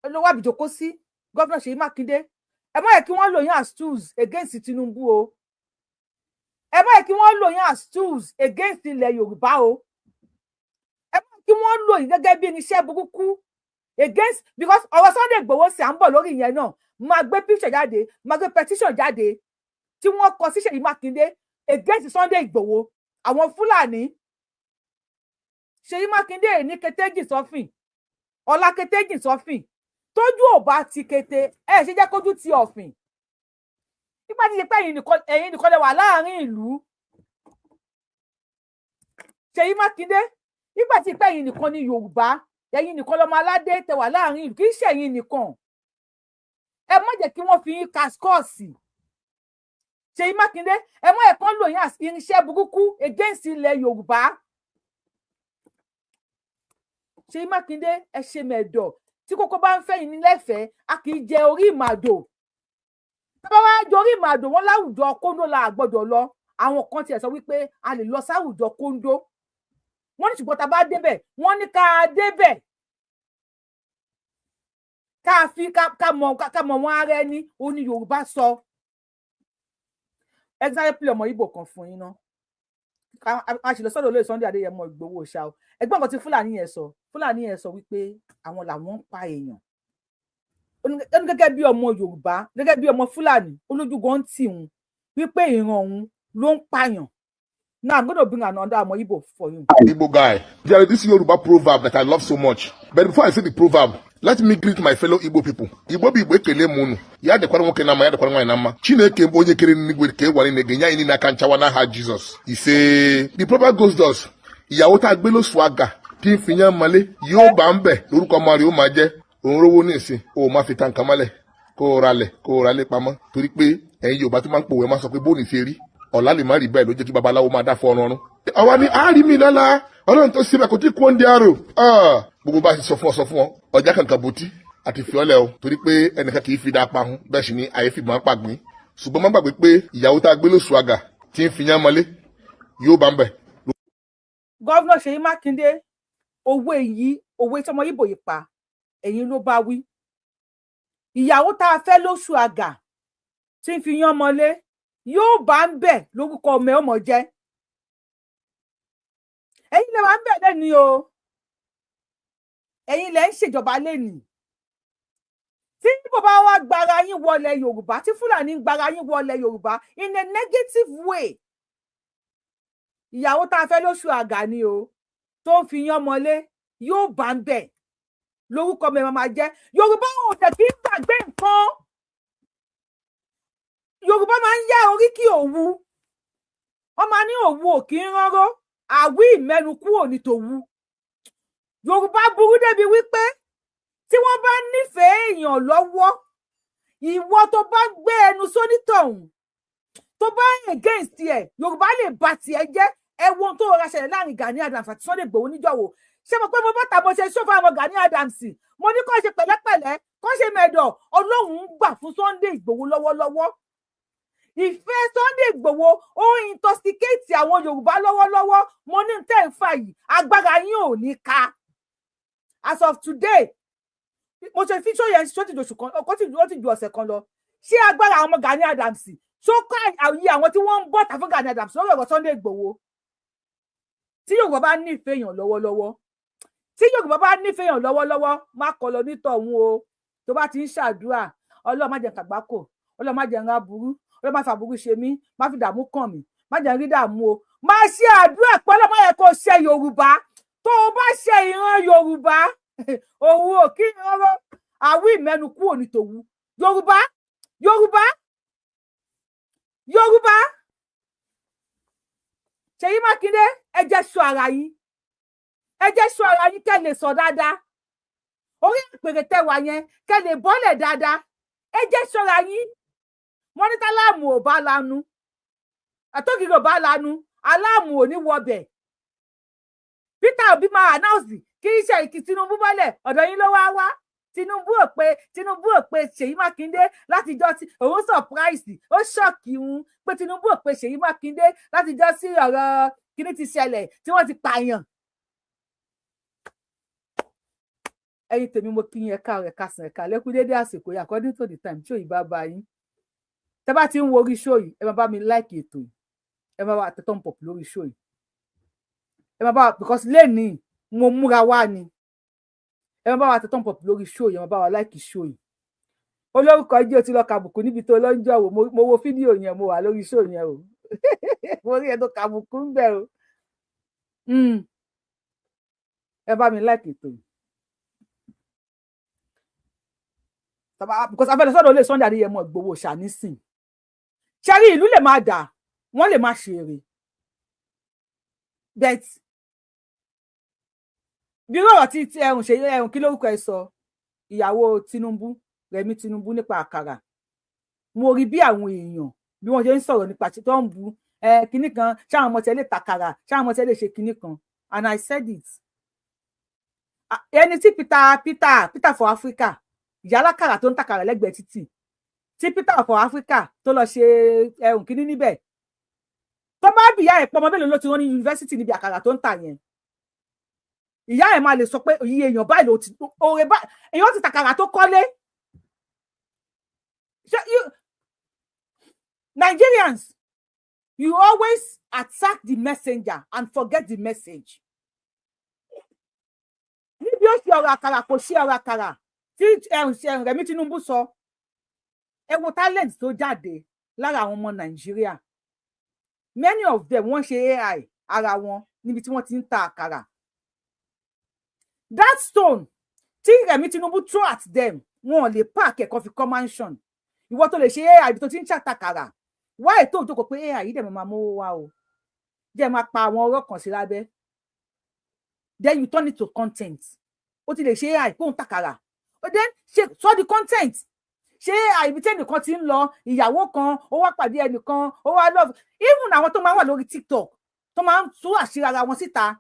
Ló wá bìjókòó sí. Governor Ṣèyí Mákindé, ẹ má yẹ kí wọ́n lò yín as tools against Tinubu o. Ẹ má yẹ kí wọ́n lò yín as tools against ilẹ̀ Yorùbá o. Ẹ má yẹ kí wọ́n lò yín gẹ́gẹ́ bí irinṣẹ́ burúkú against, because ọ̀rọ̀ Sunday Igboho sì à ń bọ̀ lórí ìyẹn náà. Máa gbé picture jáde, máa gbé petition jáde tí wọ́n kọ sí Ṣèyí Mákindé against Sunday Igboho. Àwọn Fúlàní, Ṣèyí Mákindé ní kétéjì sọ́fìn ọlá, kétéjì sọ́fìn. Tójú ò bá ti kété, ẹ ṣe jẹ́ kójú ti ọ̀fìn. Nígbà tí ṣe pé ẹ̀yin nìkan lè wà láàrin ìlú, Ṣèyí Mákindé, nígbà tí pé ẹ̀yin nìkan ní Yorùbá, ẹ̀yin nìkan lọmọ aládé tẹ wà láàrin ìlú, kì í ṣe ẹ̀yin nìkan. Ẹ má jẹ́ kí wọ́n fi yín kaskọ́ọ̀sì. Ṣèyí Mákindé, ẹ mọ ẹ̀kan lò yín as irinṣẹ́ burúkú against ilẹ̀ Yorùbá. Ṣèyí Mákindé, ẹ ṣe mẹ̀dọ̀. Tí kókó bá ń fẹ́yìn ní lẹ́fẹ̀ẹ́, a kì í jẹ orí ìmàdò. Tá bá wá jẹ orí ìmàdò wọn, láwùjọ kóńdó la gbọ́dọ̀ lọ. Àwọn kan tiẹ̀ sọ wípé a lè lọ sáwùjọ kóńdó. Wọ́n ní ṣùgbọ́n tá a bá débẹ̀, wọ́n ní ká débẹ̀, ká fi ká mọ̀ wọn ara ẹni. Ó ní Yorùbá sọ. Example ọmọ Ìgbò kan fún yín ná. A sì lọ sọ́dọ̀ olóyè Sunday Adéyẹmọ Ìgbòho ṣá o. Ẹgbọ́n nǹkan tí Fúlàní yẹn sọ. Fúlàní yẹn sọ wípé àwọn làwọn ń pa èèyàn. Ó ní gẹ́gẹ́ bí ọmọ Yorùbá, gẹ́gẹ́ bí ọmọ Fúlàní, olójúgan ń tì òun wípé ìran òun ló ń pààyàn. Now I'm going to bring another ọmọ Igbo for you. Igbo guy. There is this Yoruba proverb that I love so much. But before I say the proverb, Let me greet my fellow Igbo people. Igbo bụ Igbo, ekele m unu. Ya dịkwara nwoke na mma, ya dịkwara nwaanyị na mma. Chineke bụ onye kere n'igwe ka e gwara na-enye anyị niile aka nchawa n'aha Jizọs. Ise. The proverb goes thus: ìyàwó tá a gbé lóṣù àgà tí ń fi yán malé yóò bá ń bẹ̀ lórúkọ ọmọ rẹ̀ ó máa jẹ́. Òun rówó ní ìsìn, ó máa fi ta nǹkan mọ́lẹ̀, kó o ralẹ̀, kó o ralẹ̀ pamọ́, torí pé ẹ̀yin Yorùbá tó máa ń pòwe máa sọ pé bóòní ṣe rí ọ̀la lè má rí bẹ́ẹ̀, ló jẹ́ kí babaláwo máa dá fún ọrùn. Àwa ni àárí mi lọ́la, Ọlọ́run tó síbẹ̀ kò tí kú oúnjẹ àrò. Gbogbo bá a ṣe sọ fún ọ, sọ fún ọ, ọjà kankan bòtí àti fiọ́lẹ̀ o, torí pé ẹnìkan kì í fi dá pahun, bẹ́ẹ̀ sì ni àyè fìgbọ́n pàgbín. Ṣùgbọ́n má gbàgbé pé ìyàwó tá a gbé lóṣù àgà tí ń fi yán mọ́lé yóò bá ń bẹ̀. Governor Ṣèyí Mákindé, owó èyí, òwe tí ọmọ Ìgbò yìí pa, ẹ̀yin ló bá wí. Ìyàwó tá a fẹ́ lóṣù àgà tí ń fi yán mọ́lé yóò bá ń bẹ̀ lórúkọ ọmọ ẹ̀ ọmọ jẹ́. Ẹ̀yin lè wà ń bẹ̀ lẹ́ni o, ẹ̀yin lẹ ń ṣèjọba lẹ́nìí. Tí bàbá wa gbára yín wọlé Yorùbá, tí Fúlàní gbára yín wọlé Yorùbá in a negative way, ìyàwó tá a fẹ́ lóṣù àgà ni o tó ń fi yán mọ́lé yóò bá ń bẹ̀ lórúkọ mi máa jẹ́. Yorùbá ò dẹ̀ kí ń gbàgbé nǹkan. Yorùbá máa ń yá oríkì Òwu, wọ́n máa ní Òwu ò kí ń ránró, àwí ìmẹ́nu kúrò ní tòwu. Yorùbá burú débi wípé tí wọ́n bá nífẹ̀ẹ́ èèyàn lọ́wọ́, ìwọ tó bá gbé ẹnu sónítọ̀hún, tó bá against ẹ̀, Yorùbá lè ba tiẹ̀ jẹ́. Ẹ wo ohun tó rọra ṣẹlẹ̀ láàrin Gani Adams àti Sunday Igboho níjọ́wọ́. Ṣé mo pé mo bá tàbọ̀ ṣe ṣó fún àwọn Gani Adams, mo ní kó ṣe pẹ̀lẹ́pẹ̀lẹ́, kó ṣe mẹ̀dọ̀. Ọlọ́run ń gbà fún Sunday Igboho lọ́wọ́lọ́wọ́. Ìfẹ́ Sunday Igboho ó intoxicate àwọn Yorùbá lọ́wọ́lọ́wọ́. Mo ní tẹ́ ń fà yìí, agbára yín ò ní ká. As of today, mo ṣe fíṣọ yẹn, ṣó ti dòṣù kan, ó ti ju ọ̀sẹ̀ kan lọ. Ṣé agbára àwọn ọmọ Gani Adams ṣó ká àyè àwọn tí wọ́n ń bọ̀ tà fún Gani Adams lórí ọ̀rọ̀ Sunday Igboho? Tí Yorùbá bá nífẹ̀ẹ́ èèyàn lọ́wọ́lọ́wọ́, tí Yorùbá bá nífẹ̀ẹ́ èèyàn lọ́wọ́lọ́wọ́, má kọ lọ nítọ̀hún o. Tó bá ti ń ṣàdúrà, Ọlọ́run má jẹ́ kàgbákò, Ọlọ́run má jẹ́ ń ráburú, Ọlọ́run má fàbúrú ṣe mí, má fi dààmú kàn mí, má jẹ́ ń rí dààmú o. Má ṣe àdúrà pé Ọlọ́run má yẹ kó ṣe Yorùbá. Tó o bá ṣe ìran Yorùbá, òun ò kí rọrọ àwí ìmẹ́nu kúrò ní tòwú. Yorùbá, Yorùbá, Yorùbá, Ṣèyí Mákindé, ẹ jẹ́ ṣọ́ ara yín, ẹ jẹ́ ṣọ́ ara yín kẹ́ lè sọ dáadáa. Orí àpèrè tẹwà yẹn, kẹ́ lè bọ́lẹ̀ dáadáa, ẹ jẹ́ ṣọ́ra yín. Wọ́n ní táláàmù ò bá lanu, àtòkìrì ò bá lanu, aláàmù ò ní wọbẹ̀. Peter Obi máa announce kí iṣẹ́ ìkí Tinubu bọ́lẹ̀, ọ̀dọ̀ yín ló wá wá. Tinubu ò pé, Tinubu ò pé Ṣèyí Mákindé látijọ́ tí òun surprise, ó shock òun pé Tinubu ò pé Ṣèyí Mákindé látijọ́ sí ọ̀rọ̀ kíní ti ṣẹlẹ̀ tí wọ́n ti pààyàn. Ẹ̀yin tèmi, mo kí yín, ẹ̀ka rẹ̀ kásán, ẹ̀ka lẹ́kú dédé àsìkò yìí, according to the time tí òyìnbá bá yín. Tẹ́ bá ti ń wo orí show yìí, ẹ máa bá mi like ètò yìí, ẹ máa bá tẹ thumb up lórí show yìí, ẹ máa bá wa, because lẹ́nìí mo múra wá ni. Ẹ máa bá wa tẹ thumb up lórí show yìí, ẹ máa bá wa like show yìí. Olórúkọ ijó ti lọ kàbùkù níbi tó lọ́njọ́ wò. Mo wo fídíò yẹn, mo wà lórí show yẹn o, mo rí ẹ tó kàbùkù ń bẹ o. Ẹ bá mi like ètò yìí because afẹ́lẹ́ sọ́dọ̀ olè Sunday Adéyẹmọ Ìgbòho ṣànísìn. Ṣẹ́rí ìlú lè máa dà, wọ́n lè máa ṣeré, but bí ọ̀rọ̀ tí ẹ̀hún ṣe ẹ̀hún kí lórúkọ ẹ̀ sọ, ìyàwó Tinubu, Rẹ̀mí Tinubu, nípa àkàrà, mo rí bí àwọn èèyàn bí wọ́n ṣe ń sọ̀rọ̀ nípa tó ń bu kinní kan, ṣáwọn ọmọ tẹ lè tàkàrà, ṣáwọn ọmọ tẹ lè ṣe kinní kan, and I said it. Ẹni tí Peter for Africa, ìyá alákàrà tó ń tàkàrà lẹ́gbẹ̀ẹ́ títì, tí Peter for Africa tó lọ ṣe ẹ̀hún kinní níbẹ̀, tó bá bìyà ẹ̀ pọ̀ ọmọ mélòó ló ti rán ní yunifásitì níbi àkàrà tó ń tà yẹn, ìyá ẹ̀ máa lè sọ pé iye èèyàn báyìí ló ti oore báyìí èèyàn ti tàkàrà tó kọ́lé. Nigerians, you always attack the messenger and forget the message. Níbi ó ṣe ọ̀rọ̀ àkàrà, kò ṣe ọ̀rọ̀ àkàrà tí Rẹ̀mí Tinubu sọ, ẹ wo talent tó jáde lára àwọn ọmọ Nàìjíríà. Many of them, wọ́n ṣe AI ara wọn níbi tí wọ́n ti ń ta àkàrà. That stone Tí Rẹ̀mí Tinubu throw at them, wọn ò lè park ẹ̀kọ́ fi kọ́ mansion. Ìwọ tó lè ṣe AI tó ti ń ṣàtàkàrà, wá ètò ìjókòó pé AI yìí dẹ̀ máa mówó wá o, jẹ́ máa pa àwọn ọ̀rọ̀ kan sí lábẹ́, then you turn it to content. Ó ti lè ṣe AI kóhun tàkàrà, then ṣe sọ di content. Ṣé AI ibi tí ẹnìkan ti ń lọ, ìyàwó kan, ó wá pàdé ẹnìkan, ó wá love. Even àwọn tó máa ń wà lórí TikTok tó máa ń tú àṣírí ara wọn síta,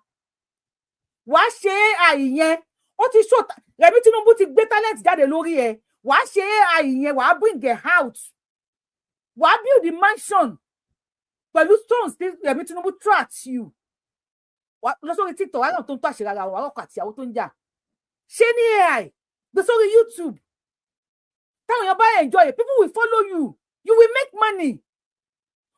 wàá ṣe AI yẹn. Ó ti ṣó Rẹ̀mí Tinubu ti gbé talent jáde lórí ẹ. Wàá ṣe AI yẹn, wàá bring it out, wàá build the mansion pẹ̀lú stones tí Rẹ̀mí Tinubu throw at you. Lọ sórí TikTok, wàá náà tó ń tó àṣírí ara wọn, wàá rọkọ àtìyàwó tó ń jà. Ṣé ní AI, gbé sórí YouTube, táwọn èèyàn bá enjoy it, people will follow you, you will make money.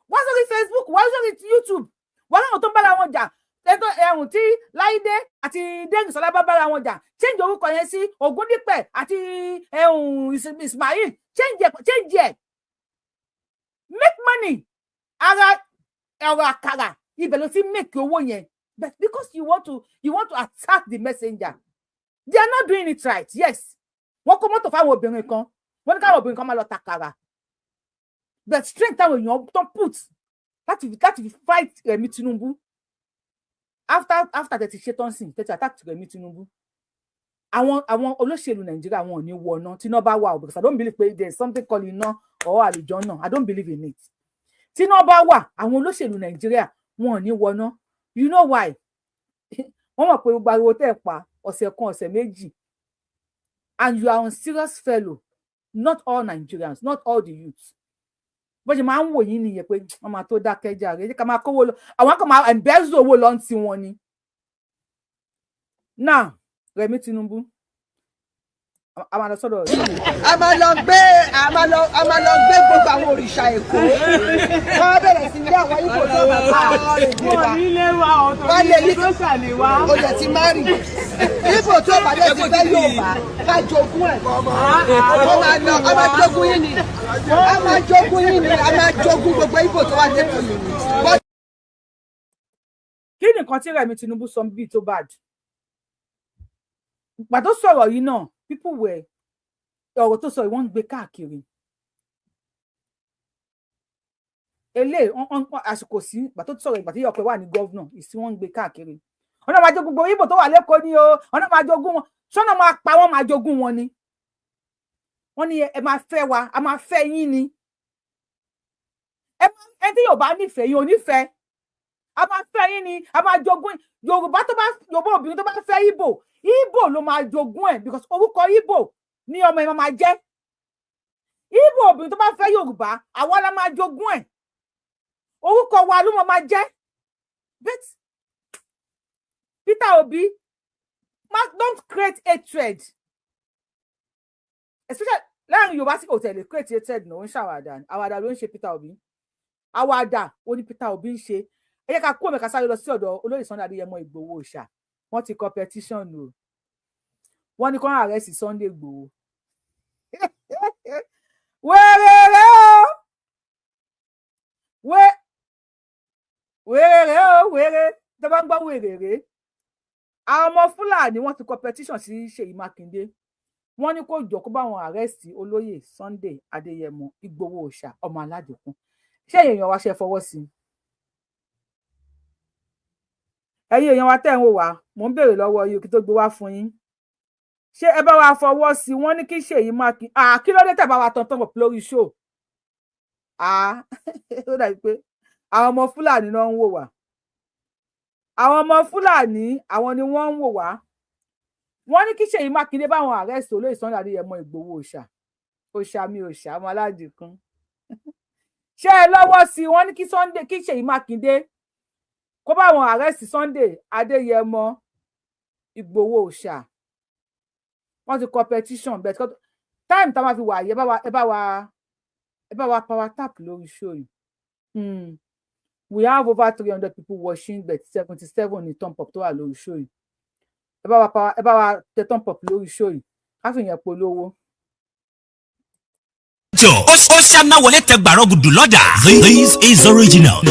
Wá sórí Facebook, wá sórí YouTube, wá láwọn tó ń bára wọn jà, ẹ̀tọ́ ẹ̀hùn tí Láìdé àti Dẹ́rìnsọ́lá bá bára wọn jà, change orúkọ yẹn sí Ògúndípẹ̀ àti ẹ̀hùn Ismail. Change ẹ̀, change ẹ̀, make money. Ara ọ̀rọ̀ àkàrà, ibẹ̀ ló ti make owó yẹn. But because you want to attack the messenger, they are not doing it right. Yes, wọ́n kó mọ́tò fáwọn obìnrin kan, wọ́n ní káwọn obìnrin kan máa lọ tàkàrà, but strength táwọn èèyàn tó put láti fi fight Rẹ̀mí Tinubu after tẹ̀tí ṣetán sìn tẹ̀tí attack Rẹ̀mí Tinubu, àwọn olóṣèlú Nàìjíríà, wọn ò ní wọná tí iná bá wà o, because I don't believe pé there is something called iná or àlùjànnà. I don't believe in it. Tí iná bá wà, àwọn olóṣèlú Nàìjíríà, wọn ò ní wọná. You know why? Wọ́n mọ̀ pé gbogbo ariwo tẹ́ ẹ̀ pa ọ̀sẹ̀ kan, ọ̀sẹ̀ méjì, and you are unserious fellow. Not all Nigerians, not all the youths. Bó ṣe máa ń wò yín nìyẹn pé wọ́n máa tó dákẹ́ jàre, ẹ ká máa kówó lọ, àwọn kan máa embezzle owó lọ ti wọn ni. Now, Rẹ̀mí Tinubu, a máa lọ sọ́dọ̀ rẹ̀. A máa lọ gbé gbogbo àwọn òrìṣà Èkó, wọ́n bẹ̀rẹ̀ sí ní àwọn Ìgbò tó bá bá èdè wa. Wọ́n lè ní o lè ti marry Ìgbò tó bá dé ti fẹ́ Yorùbá, ká jogún ẹ̀. Wọ́n máa lọ, a máa jogún yín ni, a máa jogún yín ni, a máa jogún gbogbo Ìgbò tó wà lẹ́kọ̀ọ́ yìí ni. Kí ni nǹkan tí Rẹ̀mí Tinubu sọ bíi tó bad? Pàtó sọ̀rọ̀ yìí náà, people were, ọ̀rọ̀ tó sọ yìí, wọ́n ń gbé káàkiri. Eléyìí àsìkò sí ìgbà tó sọ̀rọ̀, ìgbà tí ọkọ̀ wà ní governor ìsí, wọ́n ń gbé káàkiri. Wọ́n náà máa jogún gbogbo Ìgbò tó wà lẹ́kọ̀ọ́ ni o, wọ́n náà máa jogún wọn, sọ́nà máa pa wọ́n, máa jogún wọn ni. Wọ́n ní ẹ máa fẹ́ wa, a máa fẹ́ yín ni. Ẹ tí yóò bá nífẹ̀ẹ́ yín ò nífẹ̀ẹ́, a máa fẹ́ yín ni, a máa jogún. Yorùbá tó bá, Yorùbá obìnrin tó bá fẹ́ Ìgbò, Ìgbò ló máa jogún ẹ̀, because orúkọ Ìgbò ní ọmọ ẹ̀ máa jẹ́. Ìgbò obìnrin tó bá fẹ́ Yorùbá, àwa la máa jogún ẹ̀, orúkọ wa ló máa jẹ́. But Peter Obi, don't create hatred, especially láàrin Yorùbá sí. Kò tẹ̀lé create hatred náà, ó ń ṣàwàdà, àwàdà ló ń ṣe Peter Obi, àwàdà ó ní Peter Obi ń ṣe. Ẹ jẹ́ ká kó omi ká sáré lọ sí ọ̀dọ̀ olóyè Sunday Adéyẹmọ Ìgbòho Òòṣà. Wọ́n ti kọ petition o, wọ́n ní kó arrest Sunday Ìgbòho. Wéréré o, wéréré o, wéré tó bá ń gbọ́ wéréré. Àwọn ọmọ Fúlàní, wọ́n ti kọ petition sí Ṣèyí Mákindé, wọ́n ní kó jọ kó bá wọn arrest olóyè Sunday Adéyẹmọ Ìgbòho Òòṣà, ọmọ aládìkún. Ṣé èèyàn wa ṣe fọwọ́ sí i? Ẹ̀yin èèyàn wa tẹ́ ń wò wá, mò ń béèrè lọ́wọ́ yìí kí tó gbé wá fún yín. Ṣé ẹ bá wa fọwọ́ sí i? Wọ́n ní kí Ṣèyí Mákindé, kí ló dé tẹ̀ bá wa tán tán lórí show? Ó dàbí pé àwọn ọmọ Fúlàní náà ń wò wá. Àwọn ọmọ Fúlàní, àwọn ni wọ́n ń wò wá. Wọ́n ní kí Ṣèyí Mákindé báwọn arrest olóyè Sunday Adéyẹmọ Ìgbòho Òòṣà, òòṣà mi, òòṣà ọmọ aládìkún. Ṣé ẹ lọ́wọ́ sí i? Wọ́n ní kí Sunday, kí Ṣèyí Mákindé kó báwọn arrest Sunday Adéyẹmọ Ìgbòho Òòṣà. Wọ́n ti kọ petition, but time tá a máa fi wà yìí, ẹ bá wa power tap lórí show yìí. We have over 300 people watching, but 77 ní thumb up tó wà lórí show yìí. Ẹ bá wa power, ẹ bá wa tẹ thumb up lórí show yìí, ká fi yẹn polówó. Venture ó ṣáná wọlé tẹ gbàrọ̀ gùdù lọ́dà. This is original.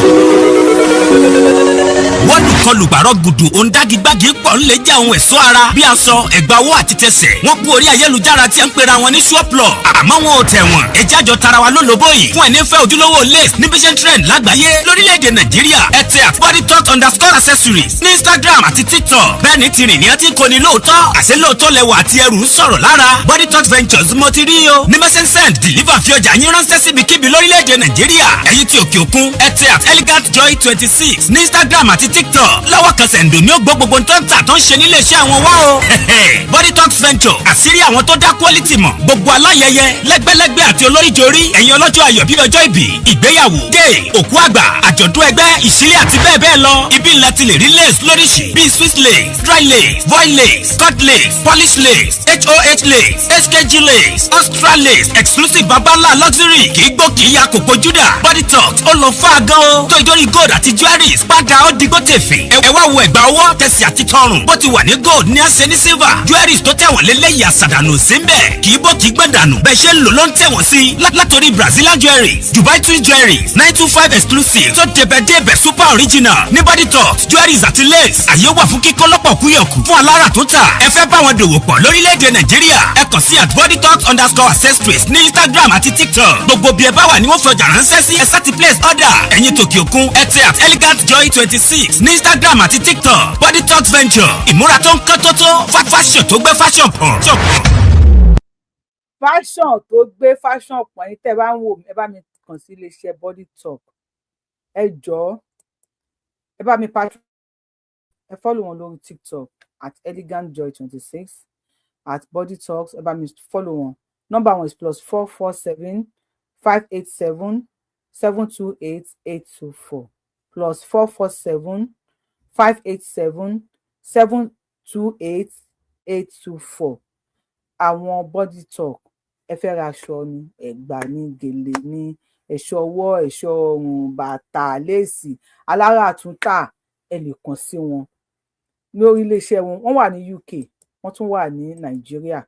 Wọ́n kọlù gbàrọ̀ gùdù òǹdàgígbàgì pọ̀ ńlẹ̀ jẹ́ àwọn ẹ̀ṣọ́ ara bí aṣọ, ẹ̀gbà owó àti tẹsẹ̀. Wọ́n kú orí ayélujára tí ẹ ń pera wọn ní ṣọ́plọ̀, àmọ́ wọn ò tẹ̀ wọ́n. Ẹjẹ́ àjọ tara wa lólobó yìí fún ẹni fẹ́ ojúlówó lace ní bíṣẹ́ trend lágbàáyé lórílẹ̀‐èdè Nàìjíríà. Ẹ tẹ @bodytalk_accessories ní Instagram àti TikTok. Bẹ́ẹ̀ ni tìrìn ní ẹ ti kò ní lóòótọ́, àṣẹ lóòótọ́ lẹwà àti ẹrù ń sọ̀rọ̀ lára. Body Talk Ventures mo ti rí o ní message deliver fi ọjà yín ránṣẹ́ síbikíbi lórílẹ̀‐èdè Nàìjíríà. Ẹ̀yin tí òkè òkun, ẹ tẹ @elegantjoy26 ní Instagram àti TikTok. Lọ́wọ́ kan sẹ̀ǹdò ní ó gbọ́ gbogbo tó ń tà tó ń ṣe nílé iṣẹ́ àwọn wá o. Body Talk Venture, àṣírí àwọn tó dá quality mọ̀. Gbogbo aláyẹyẹ, lẹ́gbẹ́lẹ́gbẹ́ àti olóríjorí, ẹ̀yin ọlọ́jọ́ ayọ̀ bíi ọjọ́ ìbí, ìgbéyàwó, dé òkú àgbà, àjọ̀dún ẹgbẹ́, ìṣílẹ̀ àti bẹ́ẹ̀ bẹ́ẹ̀ lọ, ibi ńlá ti lè rí lace lóríṣìí bíi Swiss lace, dry lace, voile lace, cut lace, polish lace, hoh lace, hkg lace, extra lace, exclusive babalá luxury, kì í gbó, kì í ya kòkó júdà. Body Talk ó lọ fún àgán o tó ìdórí gold àti jewelries padà ó digbó tèfè. Ẹ wá wo ẹ̀gbà ọwọ́, tẹsí àti tọrùn. Bó ti wà ní gold ní àṣẹ ní silver. Jewelries tó tẹ̀wọ̀n lélẹ́yìí, àṣàdànù sí ń bẹ̀, kì í bó, kì í gbọ̀n dànù. Bẹ́ẹ̀ ṣe ń lò ló ń tẹ̀wọ̀n sí i látòrí Brazilian jewelries, Dubai twin jewelries, 925 exclusive tó débẹ̀ débẹ̀, super original ní Body Talk jewelries àti lace. Àyè wà fún kíkọ́ lọ́pọ̀ kúyọ̀kù fún alára tó tà. Ẹ fẹ́ bá wọn dòwò pọ̀ lórílẹ̀‐èdè Nàìjíríà, ẹ kàn sí @bodytalk_accessories ní Instagram àti TikTok. Gbogbo bí ẹ bá wà ní wọ́n fọjà ránṣẹ́ sí. Ẹ sáti place order. Ẹ̀yin tòkè òkun, ẹ tẹ @elegantjoy26 ní Instagram àti TikTok. Body Talk Venture, ìmúra tó ń kán tó tó, fashion tó gbé fashion pọ̀. Fashion tó gbé fashion pọ̀ ní. Tẹ́ ẹ bá ń wò mí, ẹ bá mi kàn sí iléeṣẹ́ Body Talk. Ẹ jọ̀ọ́, ẹ bá mi patron, ẹ follow wọn lórí TikTok @elegantjoy26, @bodytalks. Ẹ bá mi follow wọn. Nọ́mbà wọn is +447 587 728 824, +447 587 728 824. Àwọn Body Talk, ẹ fẹ́ ra aṣọ ni, ẹ̀gbà ní, gèlè ní, ẹ̀ṣọ́ ọwọ́, ẹ̀ṣọ́ ọrùn, bàtà, léèsì, alára àtúntà, ẹ lè kàn sí wọn lórí iléeṣẹ́ wọn. Wọ́n wà ní UK, wọ́n tún wà ní Nàìjíríà.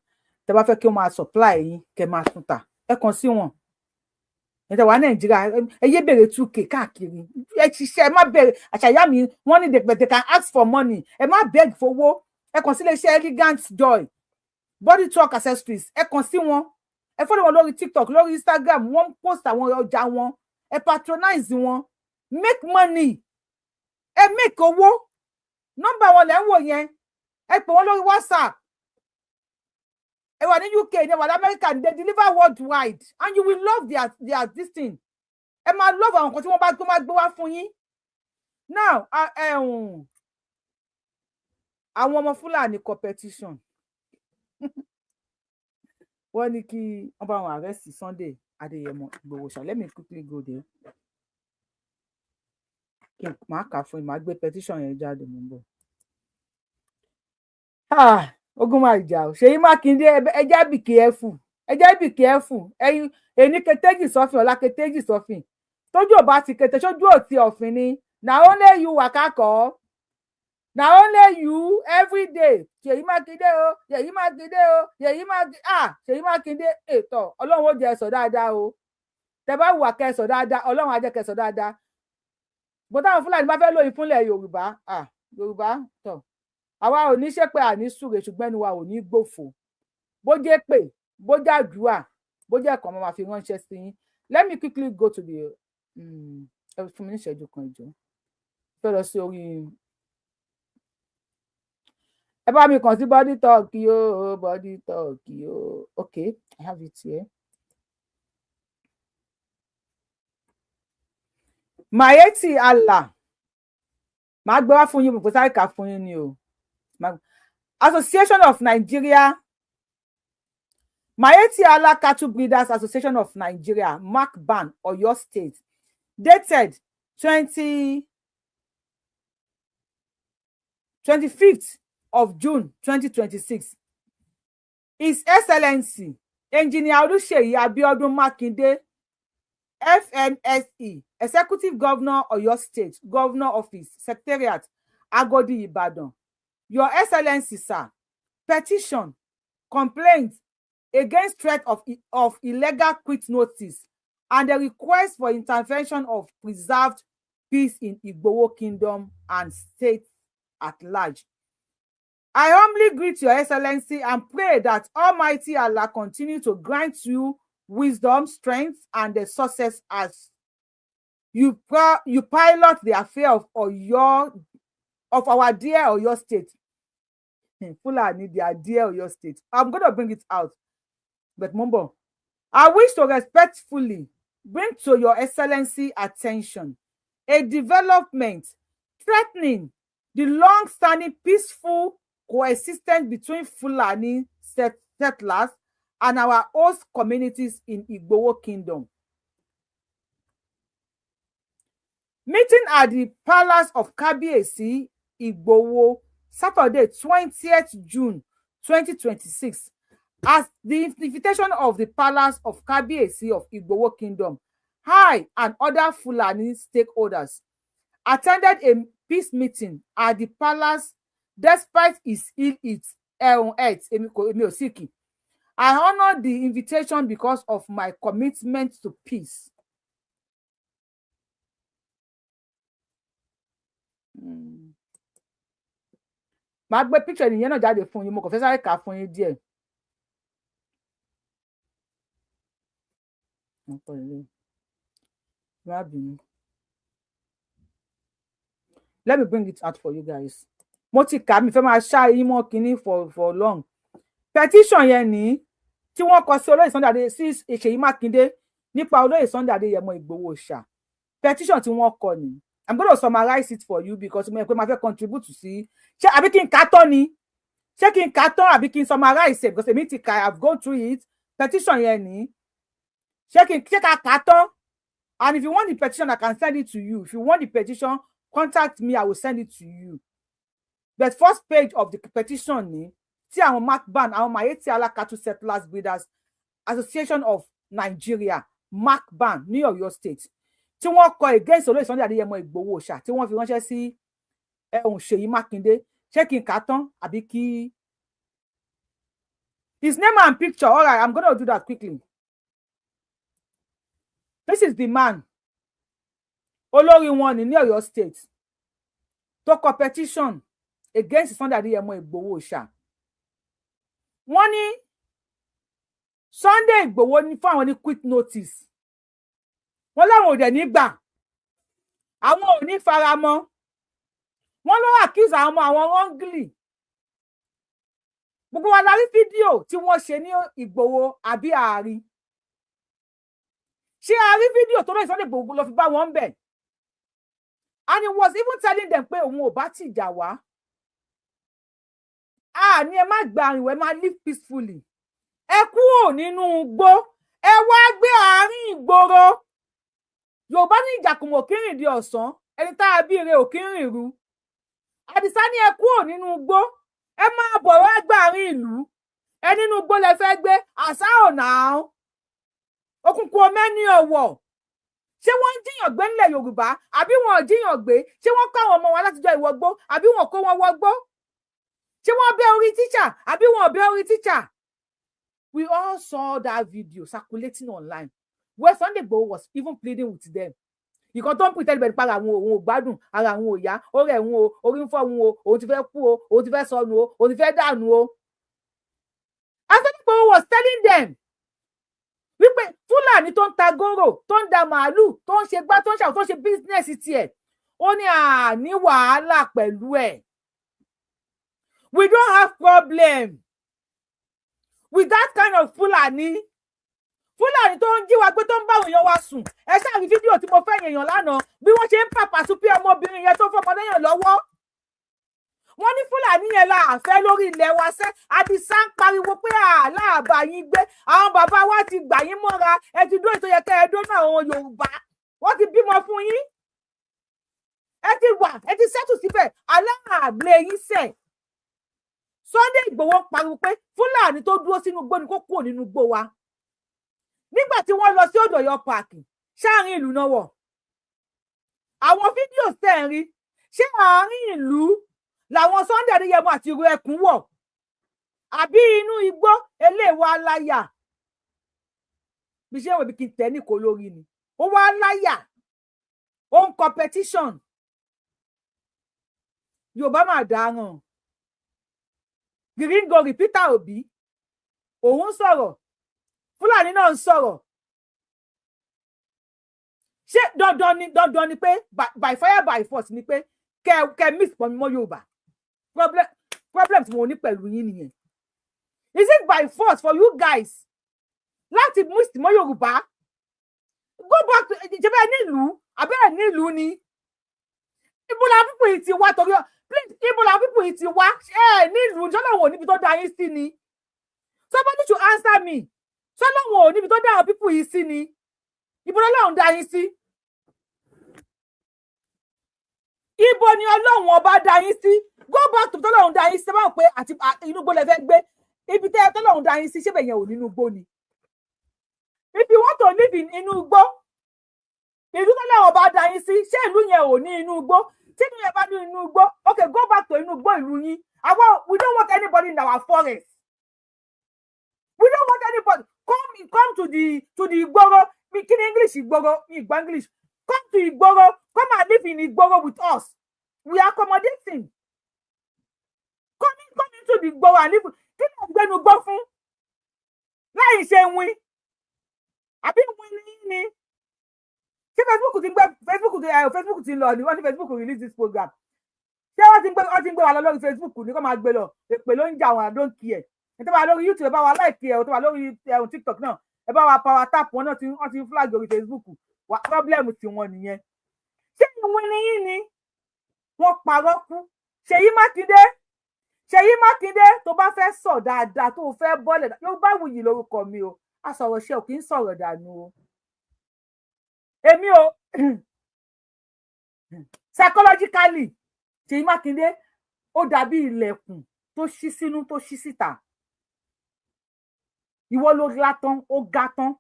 Tẹ́ bá fẹ́ kí wọ́n máa supply yín, kẹ́ máa tún tà, ẹ kàn sí wọn. Ẹ tẹ́ wà Nàìjíríà, ẹ yé bèrè 2K káàkiri. Ẹ ṣiṣẹ́, ẹ má bèrè. Àṣàyà mi wọ́n ní they can ask for money. Ẹ má beg fowó. Ẹ kàn sí iléeṣẹ́ Elegant Joy, Body Talk Accessories. Ẹ kàn sí wọn, ẹ follow wọn lórí TikTok, lórí Instagram. Wọ́n ń post àwọn ọjà wọn. Ẹ patronize wọn, make money, ẹ make owó. Nọ́mbà wọn lẹ́ ń wò yẹn. Ẹ pè wọ́n lórí WhatsApp. Ẹ wà ní UK ní, ẹ wà ní America, they deliver worldwide and you will love their this thing. Ẹ máa love àwọn nǹkan tí wọ́n bá tó máa gbé wá fún yín. Now, àwọn ọmọ Fúlàní competition, wọ́n ní kí wọ́n bá wọn arrest Sunday Adéyẹmọ Ìgbòho ṣá. Let me quickly go there, kí n máa kà fún yín. Máa gbé petition yẹn jáde, mò ń bọ̀. Ogun máa jà o. Ṣèyí Mákindé, ẹ jẹ́ be careful, ẹ jẹ́ be careful. Ẹ̀yin èní kẹtẹ́jì sọ́fìn, ọ̀la kẹtẹ́jì sọ́fìn. Tójú ò bá ti kẹtẹ sójú ò ti ọ̀fìn ni. Na only you waka kọ́, na only you everyday. Ṣèyí Mákindé o, Ṣèyí Mákindé o, Ṣèyí Mákindé, ah, Ṣèyí Mákindé, ètò Ọlọ́run ó jẹ́ ẹ sọ dáadáa o. Tẹ bá wà kẹ́ ẹ sọ dáadáa, Ọlọ́run á jẹ́ kẹ́ ẹ sọ dáadáa. Bó táwọn Fúlàní bá fẹ́ lóyún fúnlẹ̀ Yorùbá, ah, Yorùbá tọ̀, àwa ò ní ṣépè, àní súre, ṣùgbọ́n ẹnu wa ò ní gbòfò. Bó jẹ́ pé, bó jẹ́ àdúrà, bó jẹ́ ẹ̀kọ́, máa fi ránṣẹ́ sí yín. Let me quickly go to the ẹ fún mi ní ìṣẹ́jú kan ìjọ fẹ́ lọ sí orí. Ẹ bá mi kàn sí Body Talk yóò, Body Talk yóò. Okay, I have it here. Miyetti Allah, màá gbé wá fún yín, mo sáré kà fún yín ni o. Association of Nigeria, Miyetti Allah Cattle Breeders Association of Nigeria, MACBAN, Oyo State, dated 25th of June 2026. His Excellency Engineer Oluseyi Abiodun Makinde, FNSE, Executive Governor, Oyo State, Governor Office, Secretariat, Agodi, Ibadan. Your Excellency, sir, petition, complaint against threat of illegal quit notice and the request for intervention of preserved peace in Igboho Kingdom and state at large. I humbly greet Your Excellency and pray that Almighty Allah continue to grant you wisdom, strength, and the success as you pilot the affair of our dear Oyo State. Fulani, their dear Oyo State. I'm going to bring it out. But Mumbo, I wish to respectfully bring to Your Excellency attention a development threatening the long-standing peaceful coexistence between Fulani settlers and our host communities in Igboho Kingdom. Meeting at the Palace of Kabiyesi, Igboho, Saturday, 20th June 2026, as the invitation of the Palace of Kabiyesi of Igboho Kingdom, I and other Fulani stakeholders attended a peace meeting at the palace despite his ill health. Èmi kò, èmi ò sick. I honour the invitation because of my commitment to peace. Màá gbé picture nìyẹn náà jáde fún yín, mo kàn fẹ́ sáré kà á fún yín díẹ̀. Nǹkan ilé. Má bínú. Let me bring it out for you guys. Mo ti kà á, mi fẹ́ máa ṣá yín mọ́ kinní for long. Petition yẹn ní tí wọ́n kọ sí olóyè Sunday Adé sí Ṣèyí Mákindé nípa olóyè Sunday Adéyẹmọ Ìgbòho Òòṣà. Petition tí wọ́n kọ ní. I'm going to summarize it for you because mo yẹ pé máa fẹ́ contribute sí. Ṣé àbí kí n kà á tán ni? Ṣé kí n kà á tán àbí kí n summarize it? Because èmi ti kà, I've gone through it. Petition yẹn ní. Ṣé kí n ṣé ká kà á tán? And if you want the petition, I can send it to you. If you want the petition, contact me, I will send it to you. But first page of the petition ni tí àwọn MACBAN, àwọn Miyetti Allah Cattle Settlers Breeders Association of Nigeria, MACBAN ní Ọ̀yọ́ State, tí wọ́n kọ against olóyè Sunday Adéyẹmọ Ìgbòho Òòṣà, tí wọ́n fi ránṣẹ́ sí ẹ̀hún Ṣèyí Mákindé. Ṣé kí n kà á tán àbí kí his name and picture? All right, I'm gonna do that quickly. This is the man, olórí wọn ní ní Ọ̀yọ́ State, tó kọ petition against Sunday Adéyẹmọ Ìgbòho Òòṣà. Wọ́n ní Sunday Ìgbòho ní fún àwọn ní quick notice, wọ́n láwọn ò dẹ̀ ní gbà, àwọn ò ní faramọ́. Wọ́n ló accuse àwọn ọmọ àwọn wrongly. Gbogbo wa la rí fídíò tí wọ́n ṣe ní Ìgbòho, àbí àárín? Ṣé a rí fídíò tó lóye Sunday Ìgbòho lọ fi bá wọn bẹ̀? And he was even telling them pé òun ò bá tìjà wá, a ní ẹ má gba àrùn, ẹ má live peacefully, ẹ kúrò nínú igbó, ẹ wá gbé àárín ìgboro. Yorùbá ní ìjàkùmọ̀ kí rìn di ọ̀sán, ẹni tá a bí ire ò kí rìn ru. Àdìsá ní ẹ kúrò nínú igbó, ẹ máa bọ̀ wá gbà àárín ìlú. Ẹ nínú igbó lẹ fẹ́ gbé àṣà ọ̀nà òkùnkùn ọmẹ́ni ọ̀wọ̀. Ṣé wọ́n ń jíyàn gbé nílẹ̀ Yorùbá àbí wọn ò jíyàn gbé? Ṣé wọ́n kó àwọn ọmọ wọn látijọ́ ìwọgbó àbí wọn kó wọn wọgbó? Ṣé wọ́n bẹ́ orí tíṣà àbí wọn ò bẹ́ orí tíṣà? We all saw that video circulating online where Sunday Igboho was even pleading with them. Ìkan tó ń pretend bẹ́ẹ̀ nípa àwọn òun ò gbádùn ara, àwọn ò yá, ó rẹ̀ òun o, orí ń fọ́ òun o, òun ti fẹ́ kú o, òun ti fẹ́ sọnù o, òun ti fẹ́ dànù o. And Sunday Igboho was telling them wípé Fúlàní tó ń ta góró, tó ń da màálù, tó ń ṣe gbá, tó ń ṣàwọn, tó ń ṣe business tiẹ̀, ó ní àní wàhálà pẹ̀lú ẹ̀. We don't have problem with that kind of Fúlàní. Fúlàní tó ń jí wa gbé, tó ń bá àwọn èèyàn wa sùn. Ẹ ṣáà rí fídíò tí mo fẹ́ èèyàn lánàá, bí wọ́n ṣe ń pàpà sún pé ọmọbìnrin yẹn tó fọmọ lẹ́yìn lọ́wọ́. Wọ́n ní Fúlàní yẹn la àfẹ́ lórí ilẹ̀ wa sẹ́. Àdìsá ń pariwo pé àláàbà yín gbé, àwọn bàbá wa ti gbà yín mọ́ra, ẹ ti dó ètò yẹ kẹ́ ẹ dó náà. Àwọn Yorùbá, wọ́n ti bímọ fún yín, ẹ ti wà, ẹ ti sẹ́tù síbẹ̀, aláàblẹ̀ yín sẹ̀. Sunday Ìgbòho pariwo pé Fúlàní tó dúró sínú igbó ni kó kúrò nínú igbó wa. Nígbà tí wọ́n lọ sí Odò Ọ̀yọ́ Park, sáàrin ìlú náà wọ̀? Àwọn fídíò tẹ̀ ń rí, ṣé àárín ìlú làwọn Sunday Adéyẹmọ àti ìró ẹkùn wọ̀? Àbí inú igbó eléwà láyà bí ṣé wọ́n bí kí n tẹ́ ní kò lórí ni, ó wá láyà, ó ń competition. Yorùbá máa dáràn. Gíríngorì Peter Obi òun sọ̀rọ̀, Fúlàní náà ń sọ̀rọ̀. Ṣé dandan ni, dandan ni pé by fire by force ni pé kẹ mix pọ̀ mọ́ Yorùbá? Problem tí mo ní pẹ̀lú yín nìyẹn. Is it by force for you guys láti mix mọ́ Yorùbá? Go back to ìjọba nílùú àbẹ́rẹ́ nílùú ni. Ibo la people yìí ti wá? Torí, please, ibo la people yìí ti wá? Ẹ nílùú, sọlọ́wọ̀n ò níbi tó dá yín sí ni? Somebody should answer me. Sọlọ́wọ̀n ò níbi tó dá àwọn people yìí sí ni? Ibo lọ́lọ́run dá yín sí? Ibo ni Ọlọ́run ọba dá yín sí? Go back to tọ́lọ́run dá yín sí. Báwo pé àti inú igbó lẹ fẹ́ gbé? Ibi tẹ́ tọ́lọ́run dá yín sí, ṣé bẹ̀ yẹn ò nínú igbó ni? If you want to live in inú igbó, ìlú tọ́lọ́run ọba dá yín sí, ṣé ìlú yẹn ò ní inú igbó? Tí ìlú yẹn bá ní inú igbó, okay, go back to inú igbó ìlú yín. Àwa, we don't want anybody in our forest. We don't want anybody. Come to the ìgboro. Kí ni English ìgboro? Mi ìgbọ́ English. Come to ìgboro. Come and live in ìgboro with us. We are accommodating. Come into the ìgboro and live. Kí ni ọ̀gbẹ́nu gbọ́ fún láì ṣe win? Àbí win ní ní ṣé Facebook ti ń gbé? Facebook ti ẹ, Facebook ti ń lọ ni. Wọ́n ní Facebook release this program. Ṣé wọ́n ti ń gbé wa lọ lórí Facebook ní kó máa gbé lọ? Èpè ló ń jà wọn. I don't care. Ẹ tó bá lórí YouTube, ẹ bá wa like ẹ. Tó bá lórí ẹ̀hún TikTok náà, ẹ bá wa power tap. Wọn náà ti, wọ́n ti ń flag orí Facebook wa. Problem tí wọn nìyẹn. Ṣé ìwé ni yín ni wọ́n parọ́ kú? Ṣèyí Mákindé, Ṣèyí Mákindé, tó bá fẹ́ sọ dáadáa, tó fẹ́ bọ́lẹ̀, Yorùbá Wuyì lórúkọ mi o. A sọ̀rọ̀ ṣe ò kì í sọ̀rọ̀ dànù o. Èmi o, psychologically, Ṣèyí Mákindé, ó dàbí ilẹ̀kùn tó ṣí sínú, tó ṣí síta. Ìwọ ló la tán, ó ga tán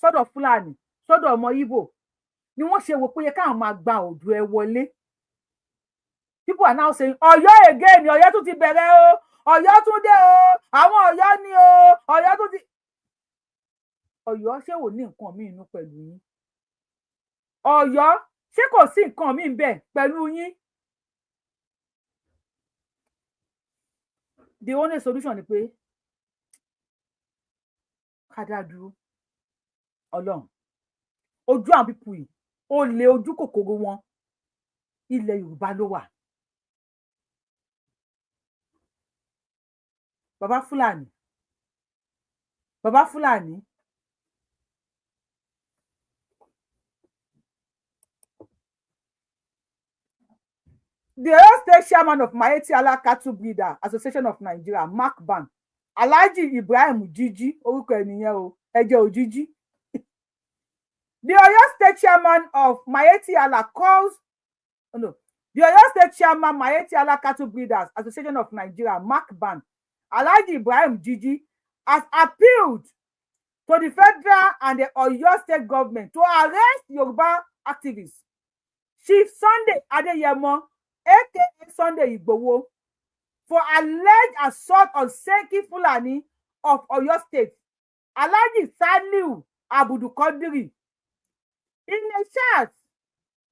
sọ́dọ̀ Fúlàní, sọ́dọ̀ ọmọ Ìgbò ni wọ́n ṣe wò pé yẹ káwọn máa gba òdù ẹ wọlé. People are now saying Ọ̀yọ́ again. Ọ̀yọ́ tún ti bẹ̀rẹ̀ o. Ọ̀yọ́ tún dé o. Àwọn Ọ̀yọ́ ni o. Ọ̀yọ́ tún ti, Ọ̀yọ́, ṣé ò ní nǹkan míì inú pẹ̀lú yín? Ọ̀yọ́, ṣé kò sí nǹkan míì bẹ́ẹ̀ pẹ̀lú yín? The only solution ni pé ká dá dúró. Ọlọ́run, ojú àwọn people yìí, ó lé ojú kòkòrò wọn, ilẹ̀ Yorùbá ló wà. Bàbá Fúlàní, bàbá Fúlàní, the Oyo State chairman of Miyetti Allah Cattle Breeder Association of Nigeria, MACBAN, Alhaji Ibrahim Jiji, orúkọ ẹ̀ o, ẹ̀jẹ̀ òjijì. The Oyo State chairman of Miyetti Allah calls, oh no, the Oyo State chairman, Miyetti Allah Cattle Breeders Association of Nigeria, MACBAN, Alhaji Ibrahim Jiji, has appealed to the federal and the Oyo State government to arrest Yoruba activists Chief Sunday Adeyemo, aka Sunday Igboho, for alleged assault on Seriki Fulani of Oyo State, Alhaji Saliu Abdulkadiri. In a chat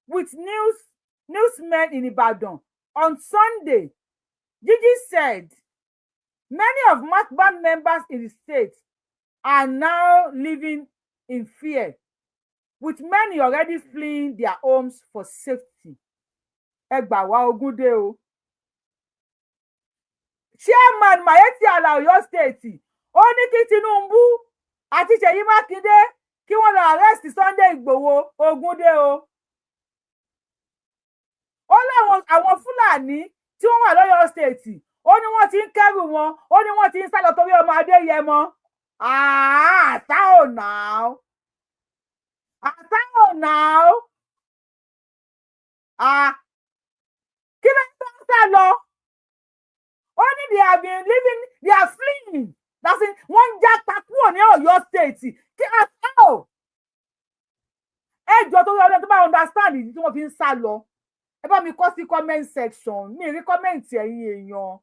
with newsmen in Ibadan on Sunday, Jiji said many of MACBAN members in the state are now living in fear, with many already fleeing their homes for safety. Ẹ gbà wá, ogún dé o. Chairman Miyetti Allah Ọ̀yọ́ State, ó ní kí Tinubu àti Ṣèyí Mákindé kí wọ́n lọ arrest Sunday Ìgbòho. Ogún dé o. Ó láwọn àwọn Fúlàní tí wọ́n wà lọ́yọ́ State, ó ní wọ́n ti ń kẹ́rù wọn, ó ní wọ́n ti ń sá lọ torí ọmọ Adéyẹmọ. Àtà ò náà, àtà ò náà, kí ló ń sá lọ? Ó ní they have been living, they are fleeing. That's it. Wọ́n ń jápa kúrò ní Ọ̀yọ́ State. Kí àtà ò, ẹ jọ, torí ọdún, tó bá understand ìdí tí wọ́n fi ń sá lọ, ẹ bá mi kọ sí comment section. Mi rí comment ẹ̀yin èèyàn.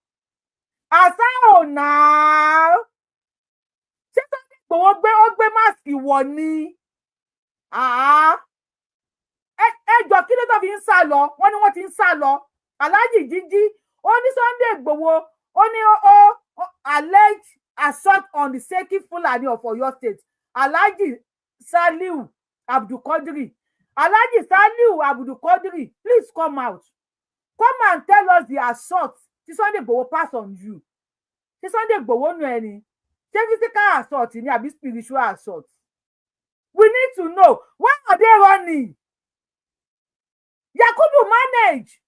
Àṣà ò náà. Ṣé Sunday Igboho gbé, ó gbé mask wọ̀ ni? Ẹ jọ, kí ló tó fi ń sá lọ? Wọ́n ní wọ́n ti ń sá lọ. Alhaji Jíjí, ó ní Sunday Igboho, ó ní ó alleged assault on the Seriki Fulani of Oyo State, Alhaji Saliu Abdulkadiri. Alhaji Saliu Abdulkadiri, please come out, come and tell us the assault tí Sunday Igboho pass on you. Tí Sunday Igboho nù ẹni, ṣé physical assault ni àbí spiritual assault? We need to know. Why are they running? Yakubu manage,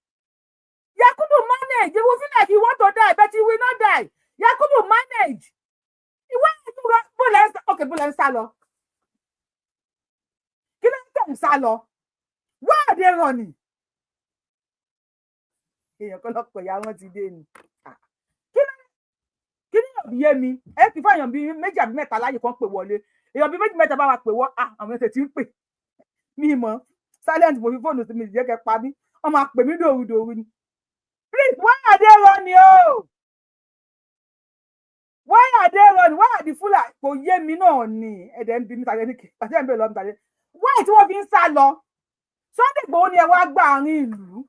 Yakubu manage. You will feel like you want to die, but you will not die. Yakubu manage. Ìwé ìtura bó lẹ́ ń sá? Ok, bó lẹ́ ń sá lọ? Kí ló ń tẹ̀ ń sá lọ? Why are they running? Èèyàn kan lọ́pọ̀ ìyá wọn ti dé ni. Kí ló kí ni òbí yé mi? Ẹ ti fún èèyàn bíi méjì àbí mẹ́ta láyè kan pè wọlé. Èèyàn bíi méjì mẹ́ta bá wa pè wọ́. Àwọn ẹsẹ̀ tí ń pè mí mọ́ silent, mo fi fóònù sí mi, jẹ́ kẹ́ pa mí, wọ́n máa pè mí dòru dòru ni. Please, why are they running o? Why are they running? Why are the Fulani? Kò yé mi náà ni. Ẹ̀dẹ̀ ń bi mi tàbí tàbí ẹ̀ ń bèrè lọ́mí tàbí why tí wọ́n fi ń sá lọ. Sunday Igboho ni ẹ wá gbà àárín ìlú.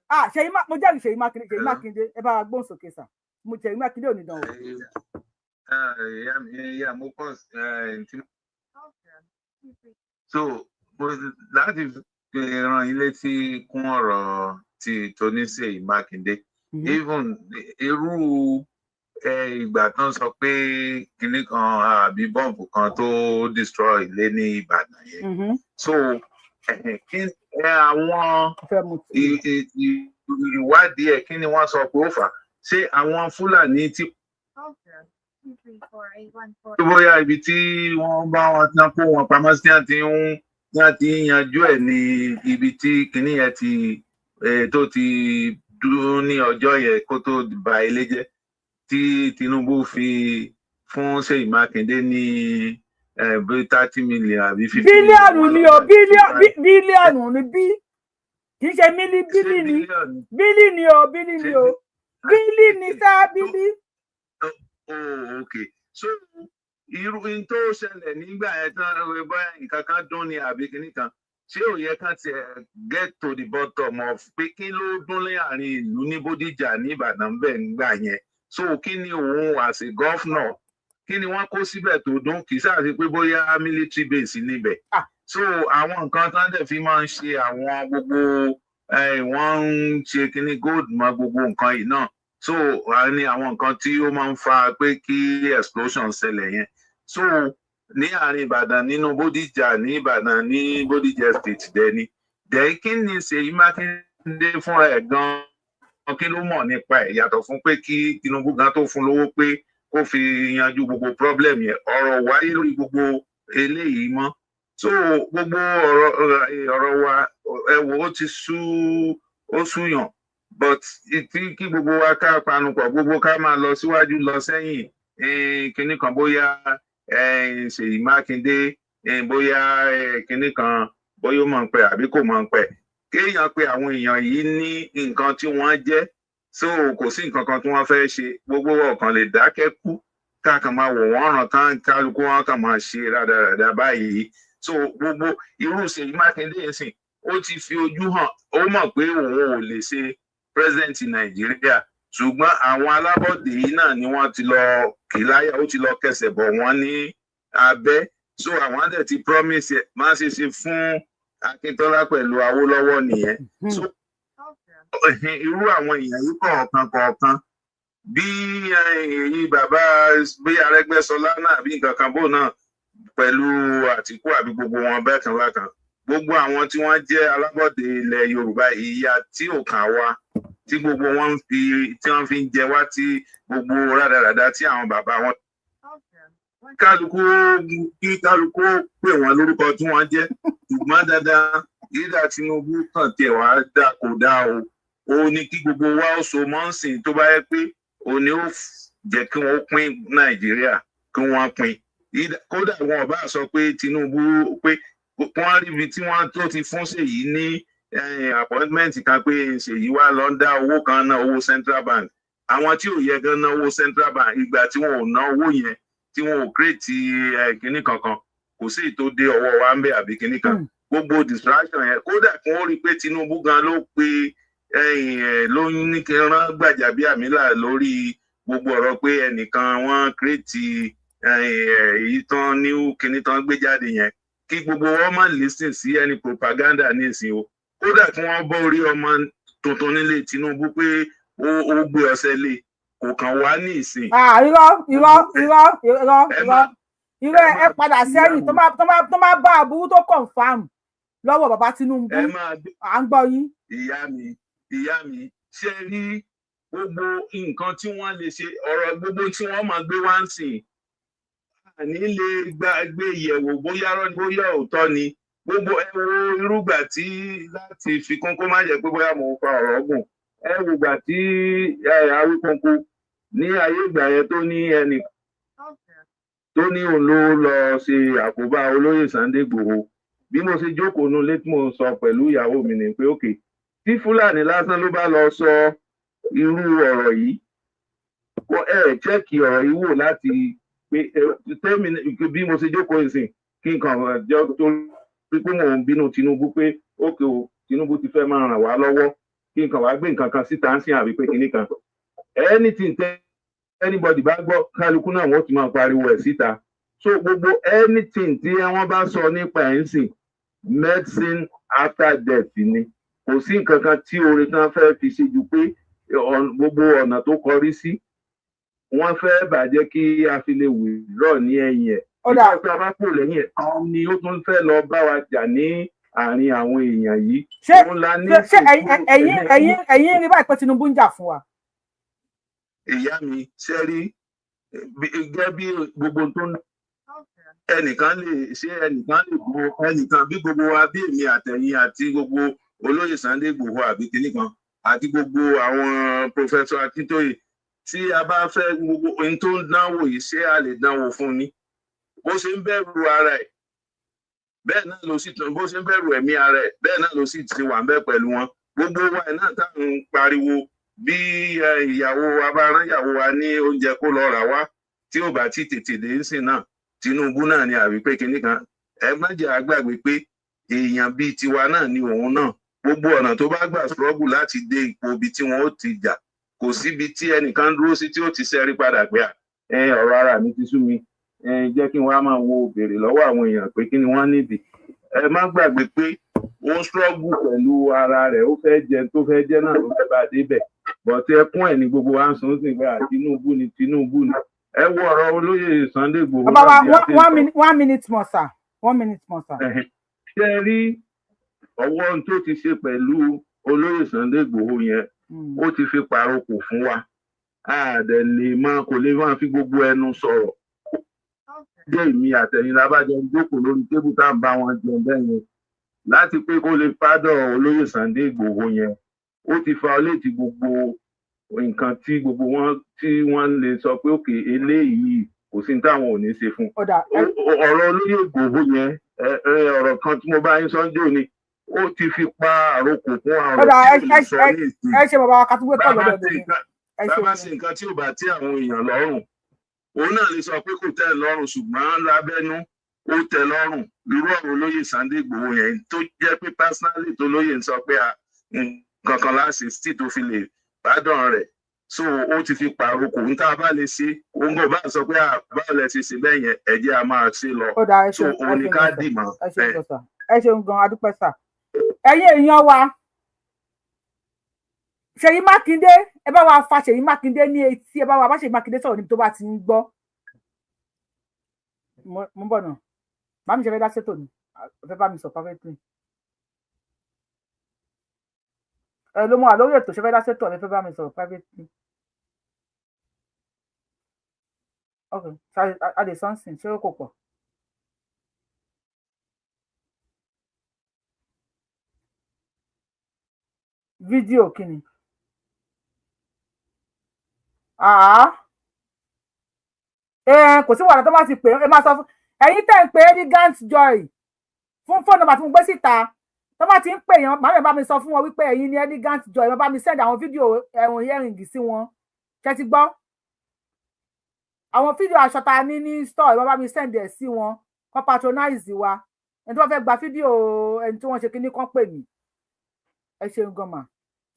Ah, Ṣèyí, mo jẹ́rìí Ṣèyí Mákindé. Ṣèyí Mákindé, ẹ bá wa gbóhùn sókè sà. Mo Ṣèyí Mákindé ò ní dán o. Ìyá mo kọ́ tí so mo láti rán yín létí kún ọ̀rọ̀ tí tóní Ṣèyí Mákindé. Even irú ìgbà tó ń sọ pé kinní kan àbí bọ́ǹbù kan tó destroy ilé ní Ìbàdàn yẹn, so kí àwọn ìwádìí ẹ̀, kí ni wọ́n sọ pé ó fà á? Ṣé àwọn Fúlàní tí bóyá ibi tí wọ́n bá wọn tán kó wọn pamọ́ sí, tí wọ́n ti ń yanjú ẹ̀ ní ibi tí kinní yẹn ti tó ti dúró ní ọjọ́ yẹn kó tó ba ilé jẹ́, tí Tinubu fi fún Ṣèyí Mákindé ní bí 30 million àbí 50 Bílíọ̀nù ni o, bílíọ̀nù ni bí, kì í ṣe mílí, bílí ni, bílí ni o, bílí ni o, bílí ni sá, bílí. Oh, okay. So irú n tó ṣẹlẹ̀ nígbà yẹn tán, bóyá nǹkan kan dún ni àbí kinní kan, ṣé ò yẹ kán tiẹ̀ get to the bottom of pé kí ló dún láàrin ìlú ní Bódìjà ní Ìbàdàn bẹ́ẹ̀ nígbà yẹn? So kí ni òun as a governor, kí ni wọ́n kó síbẹ̀ tó dún? Kì í sáà sí pé bóyá military base níbẹ̀. So àwọn nǹkan tán dẹ̀ fi máa ń ṣe àwọn gbogbo wọ́n ń ṣe kinní gold mọ́ gbogbo nǹkan yìí náà. So a ní àwọn nǹkan tí ó máa ń fa pé kí explosion ṣẹlẹ̀ yẹn. So ní àárín Ìbàdàn, nínú Bódìjà ní Ìbàdàn, ní Bódìjà State dẹni dẹ̀, kí ni Ṣèyí Mákindé fúnra ẹ̀ gan, kí ló mọ̀ nípa ẹ̀ yàtọ̀ fún pé kí Tinubu gan tó fún lówó pé kó fi yanjú gbogbo problem yẹn? Ọ̀rọ̀ wáyé lórí gbogbo eléyìí mọ́. So gbogbo ọ̀rọ̀ wa, ẹ wò ó, ti sú, ó súyàn, but tí kí gbogbo wa ká panupọ̀, gbogbo ká máa lọ síwájú lọ sẹ́yìn, kinní kan, bóyá Ṣèyí Mákindé, bóyá kinní kan, bóyá ó mọ̀ ń pẹ́ àbí kò mọ̀ ń pẹ́, kéèyàn pé àwọn èèyàn yìí ní nǹkan tí wọ́n jẹ́. So kò sí nǹkan kan tí wọ́n fẹ́ ṣe. Gbogbo ọ̀kan lè dákẹ́ kú, ká kàn máa wò wọ́n ràn kán, kálukú wọn kàn máa ṣe rádaràda báyìí. So gbogbo irú Ṣèyí Mákindé sìn, ó ti fi ojú hàn, ó mọ̀ pé òun ò lè ṣe president Nàìjíríà, ṣùgbọ́n àwọn alábọ̀dé yìí náà ni wọ́n ti lọ kìláyà, ó ti lọ kẹsẹ̀ bọ̀ wọ́n ní abẹ́. So àwọn dẹ̀ ti promise ẹ̀ má ṣe ṣe fún Akíntọ́lá pẹ̀lú Awólọ́wọ̀ nìyẹn. So irú àwọn èèyàn yìí kọ̀ọ̀kan kọ̀ọ̀kan, bí èyí bàbá, bí Arẹ́gbẹ́ṣọlá náà, bí nǹkan kan bò náà pẹ̀lú Àtìkú àbí gbogbo wọn bẹ́ẹ̀ kan bákan, gbogbo àwọn tí wọ́n jẹ́ alábọ̀dé ilẹ̀ Yorùbá, ìyà tí ò kàn wá tí gbogbo wọn ń fi tí wọ́n fi ń jẹ wá, tí gbogbo rádaràda tí àwọn bàbá wọn, kálukú kí kálukú pè wọ́n lórúkọ tí wọ́n jẹ́. Ṣùgbọ́n dandan ìdá Tinubu kàn tiẹ̀ wá dá kò dá o, ó ní kí gbogbo wa ó so mọ́ ń sìn. Tó bá yẹ pé òun ni ó jẹ́ kí wọ́n pín Nàìjíríà, kí wọ́n pín. Kódà wọn ò bá sọ pé Tinubu pé wọ́n rí ibi tí wọ́n tó ti fún Ṣèyí ní appointment kan, pé Ṣèyí wá lọ ń dá owó kan náà, owó Central Bank. Àwọn tí ò yẹ gan náwó central bank, ìgbà tí wọn ò ná owó yẹn, tí wọn ò create kinní kankan, kò sí èyí tó dé ọwọ́ wa ń bẹ àbí kinní kan. Gbogbo distraction yẹn, kódà kí wọ́n rí i pé Tinubu gan ló pe ẹ̀yìn ẹ̀ ló ní kí n rán Gbàjàbíàmílà lórí gbogbo ọ̀rọ̀ pé ẹnìkan wọ́n create ẹ̀yìn ẹ̀ èyí tán ní kinní tán gbé jáde yẹn, kí gbogbo wọn má listen sí any propaganda ní ìsìn o. Kódà kí wọ́n bọ́ orí ọmọ tuntun nílé Tinubu pé ó gbé ọṣẹ lé, kò kàn wá ní ìsìn. Ah, irọ́, irọ́, irọ́, irọ́, Ẹ irọ́, má irọ́. Ẹ Ẹ má padà ìyá sẹ́yìn mi. Tó bá bá aburú tó confirm lọ́wọ́ bàbá Tinubu. Ẹ máa gbé. À ń gbọ́ yín. Ìyá mi, ìyá mi, ṣe rí gbogbo nǹkan tí wọ́n lè ṣe, ọ̀rọ̀ gbogbo tí wọ́n máa gbé wá ń sìn, àní lè gba gbé yẹ̀wò bóyá rọ́ ni, bóyá òótọ́ ni. Gbogbo ẹ wo irúgbà tí láti fi kún, kó má jẹ́ pé bóyá mo fa ọ̀rọ̀ gùn, ẹ wo ìgbà tí Awíkonko ní ayé ìgbà yẹn tó ní ẹnì tó ní òun ló lọ ṣe àkóbá olóyè Sunday Igboho. Bí mo ṣe jókòó nulẹ̀ tí mo sọ pẹ̀lú ìyàwó mi ni pé, òkè tí Fúlàní lásán ló bá lọ sọ irú ọ̀rọ̀ yìí, kó ẹ check ọ̀rọ̀ yìí wò láti pé tẹ́mi bí mo ṣe jókòó ìsìn, kí n kàn jẹ́ tó rí pé mò ń bínú Tinubu pé ókè o, Tinubu ti fẹ́ máa ràn wá lọ́wọ́, kí n kàn wá gbé nǹkan kan síta ń sìn àbí pé kinní kan, anything tẹ́ anybody bá gbọ́, kálukú náà wọ́n ti máa pariwo ẹ̀ síta. So gbogbo anything tí wọ́n bá sọ nípa ẹ̀ ń sìn, medicine after death ni. Kò sí nǹkan kan tí oore tán fẹ́ fi ṣe ju pé gbogbo ọ̀nà tó kọrí sí, wọ́n fẹ́ bàjẹ́ kí a fi lè withdraw ní ẹ̀yìn ẹ̀. Ó dà. Because tá a bá kúrò lẹ́yìn ẹ̀, àwọn ni ó tún fẹ́ lọ bá wa jà ní àárín àwọn èèyàn yìí. Ṣé Òun la ní ṣé ẹ̀yin rí báyìí pé Tinubu ń jà fún wa? Ìyá mi, ṣe rí gẹ́gẹ́ bí gbogbo tó ń ẹnìkan lè ṣe, ẹnìkan lè bo ẹnìkan, bí gbogbo wa, bí èmi àtẹ̀yìn àti gbogbo olóyè Sunday Igboho àbí kinní kan àti gbogbo àwọn Professor Akintoye, tí a bá fẹ́ gbogbo ohun tó ń dánwò yìí, ṣé a lè dánwò fún ni? Bó ṣe ń bẹ̀rù ara ẹ̀, bẹ́ẹ̀ náà ló sì tún bó ṣe ń bẹ̀rù ẹ̀mí ara ẹ̀, bẹ́ẹ̀ náà ló sì ti wà ń bẹ̀ pẹ̀lú wọn. Gbogbo wa ẹ̀ náà tá à ń pariwo bí ìyàwó wa bá rán ìyàwó wa ní oúnjẹ kó lọ rà wá, tí ò bá ti tètè dé ń sìn náà, Tinubu náà ni àbí pé kinní kan. Ẹ má jẹ́ àgbàgbé pé èèyàn bíi tiwa náà ni òun náà. Gbogbo ọ̀nà tó bá gbà struggle láti dé ipò ibi tí wọ́n ó ti jà, kò síbi tí ẹnìkan dúró sí tí ó ti ṣẹ́rí padà pé à ẹ ọ̀rọ̀ ara mi ti sú mi, ẹ jẹ́ kí n wá máa wo béèrè lọ́wọ́ àwọn èèyàn pé kí ni wọ́n nídìí. Ẹ má gbàgbé pé ó ń struggle pẹ̀lú ara rẹ̀, ó fẹ́ jẹ tó fẹ́ jẹ náà ló fẹ́ bá a débẹ̀, but ẹkún ẹ̀ ní gbogbo wa ń sun sí pé à Tinubu ni, Tinubu ni. Ẹ wo ọ̀rọ̀ olóyè Sunday Igboho Bàbá wa, náà bí a ti ń one sọ. minute, one minute more, sir, one minute more, sir. Ṣé ẹ rí ọwọ́ ohun tó ti ṣe pẹ̀lú olóyè Sunday Igboho yẹn? Ó ti fi pàrokò fún wa, a dẹ̀ lè máa kò lè máa fi gbogbo ẹnu sọ̀rọ̀. Jẹ́ èmi àtẹ̀yìn lábàjọ ń jókòó lórí table tá à ń bá wọn jẹun bẹ́ẹ̀ yẹn láti pé kó lè pardon olóyè Sunday Igboho yẹn, ó ti fa létí gbogbo nǹkan tí gbogbo wọn tí wọ́n lè sọ pé òkè eléyìí, kò sí ní táwọn ò ní ṣe fún un. Ó dà ẹ. Ọ̀rọ̀ olóyè Ìgbòho yẹn, ọ̀rọ̀ kan tí mo bá yín sọ́njọ́ ni ó ti fi pa àrokò fún Ó ọ̀rọ̀ dà tí ẹ ò lè ẹ sọ ẹ ní ìsìn. Ẹ ṣe, bàbá wa, ká tún gbé kọ́ Bàbá lọ́dọ̀ ṣe lómi. nǹkan Ẹ ṣe bàbá ṣe nǹkan tí ò bá tí àwọn èèyàn lọ́rùn, òun náà lè sọ pé kò tẹ́ ẹ lọ́rùn, ṣùgbọ́n lábẹ́nú ó tẹ́ lọ́rùn. Irú ọ̀rọ̀ olóyè Sunday Ìgbòho yẹn tó jẹ́ pé personally tó lóyè ń sọ pé nǹkan kan láṣẹ sí tó fi lè pardon rẹ̀, so ó ti fi pàrokò ń tá a bá lè ṣe, òun kò bá sọ pé báwo lẹ ṣe ṣe bẹ́ẹ̀ yẹn, ẹ jẹ́ a máa ṣe lọ. Ó dà, ẹ So ṣeun, ẹ òun ni ṣeun ká gan sir. dì mọ́ Ẹ ṣeun bẹ́ẹ̀. gan sir, ẹ ṣeun gan, adúpẹ́ sir. Ẹ̀yin èèyàn wa, Ṣèyí Mákindé, ẹ bá wa fa Ṣèyí Mákindé ní etí, ẹ bá wa bá Ṣèyí Mákindé sọ̀rọ̀ níbi tó bá ti ń gbọ́. Mo ń bọ̀ náà, bá mi ṣe fẹ́ dá sétò ni, ẹ fẹ́ bá mi sọ perfectly. Ẹ ló mọ àlórí ètò, ṣe fẹ́ dá sétò, ẹ fẹ́ bá mi sọ̀rọ̀ privately? Ok, a lè sọ́nsìn, ṣé ó kò pọ̀? Fídíò kí ni? Àá ẹ kò sí wàhálà, tó bá ti pè é, ẹ máa sọ fún ẹ̀yin tẹ́ ń pè é ní Gant Joy fún fóònù nọ́mbà tí mo gbé síta. Tó bá ti ń pè yàn, màmá mi bá mi sọ fún wọn wípé ẹ̀yin ni Elegant Joy, ẹ bá mi send àwọn fídíò ẹ̀hún earring sí wọn. Ṣe ti gbọ́ àwọn fídíò aṣọ tá a ní ní store? Ẹ bá mi send ẹ̀ sí wọn, kán patronize wa. Ẹni tí wọ́n fẹ́ gba fídíò, ẹni tí wọ́n ṣe kíní, kán pè mí. Ẹ ṣeun gan ma.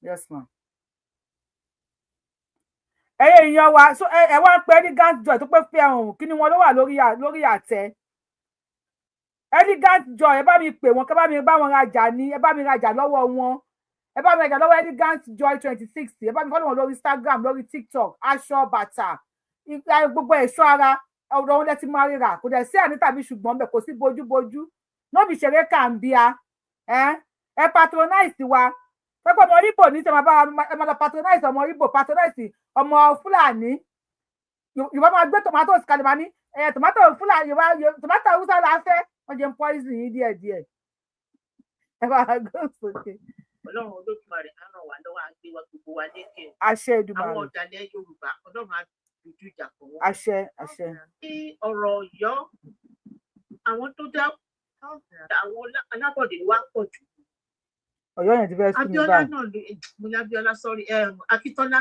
Yes ma. Ẹ̀yin èèyàn wa, so ẹ wá ń pè Elegant Joy tó pé fi ẹhùn kí ni wọn ló wà lórí àtẹ Elegant Joy. Ẹ bá mi pè wọn, kẹ bá mi bá wọn rajà ní, ẹ bá mi rajà lọ́wọ́ wọn. Ẹ bá mi rajà lọ́wọ́ Elegant Joy 26. Ẹ bá mi follow wọn lórí Instagram, lórí TikTok. Aṣọ, bàtà, gbogbo ẹ̀ṣọ́ ara, ọ̀dọ̀ wọn lẹ ti máa ríra. Kò dẹ̀ sí àní tàbí ṣùgbọ́n bẹ́ẹ̀, kò sí bójúbójú, no be ṣeré kàǹbíà. Ẹ patronize wa. Pẹ́pẹ́ ọmọ Ìgbò ní sẹ́ máa bá ẹ máa lọ patronize ọmọ Ìgbò, patronize ọmọ Fúlàní. Yorùbá máa gbé tomatoes kalẹ̀, máa ní ẹ tomato Fúlàní, Yorùbá tomato Haúsá la fẹ́. Wọ́n jẹ́ ń poison yín díẹ̀díẹ̀. Ẹ bá gbé sókè. Ọlọ́run Olódùmarè á ràn wá lọ́wọ́, á gbé wa gbogbo wa lékè o. Àṣẹ Èdùmàrè. Àwọn ọ̀dàlẹ̀ Yorùbá, Ọlọ́run á dojú ìjà kọ wọ́n. Àṣẹ, àṣẹ. Ní ọ̀rọ̀ Ọ̀yọ́, àwọn tó dá àwọn alábọ̀dé wa pọ̀ jù. Ọ̀yọ́ yẹn ti fẹ́ sún mi Abíọ́lá báyìí. náà ló mo ní Abíọ́lá, sorry, Akíntọ́lá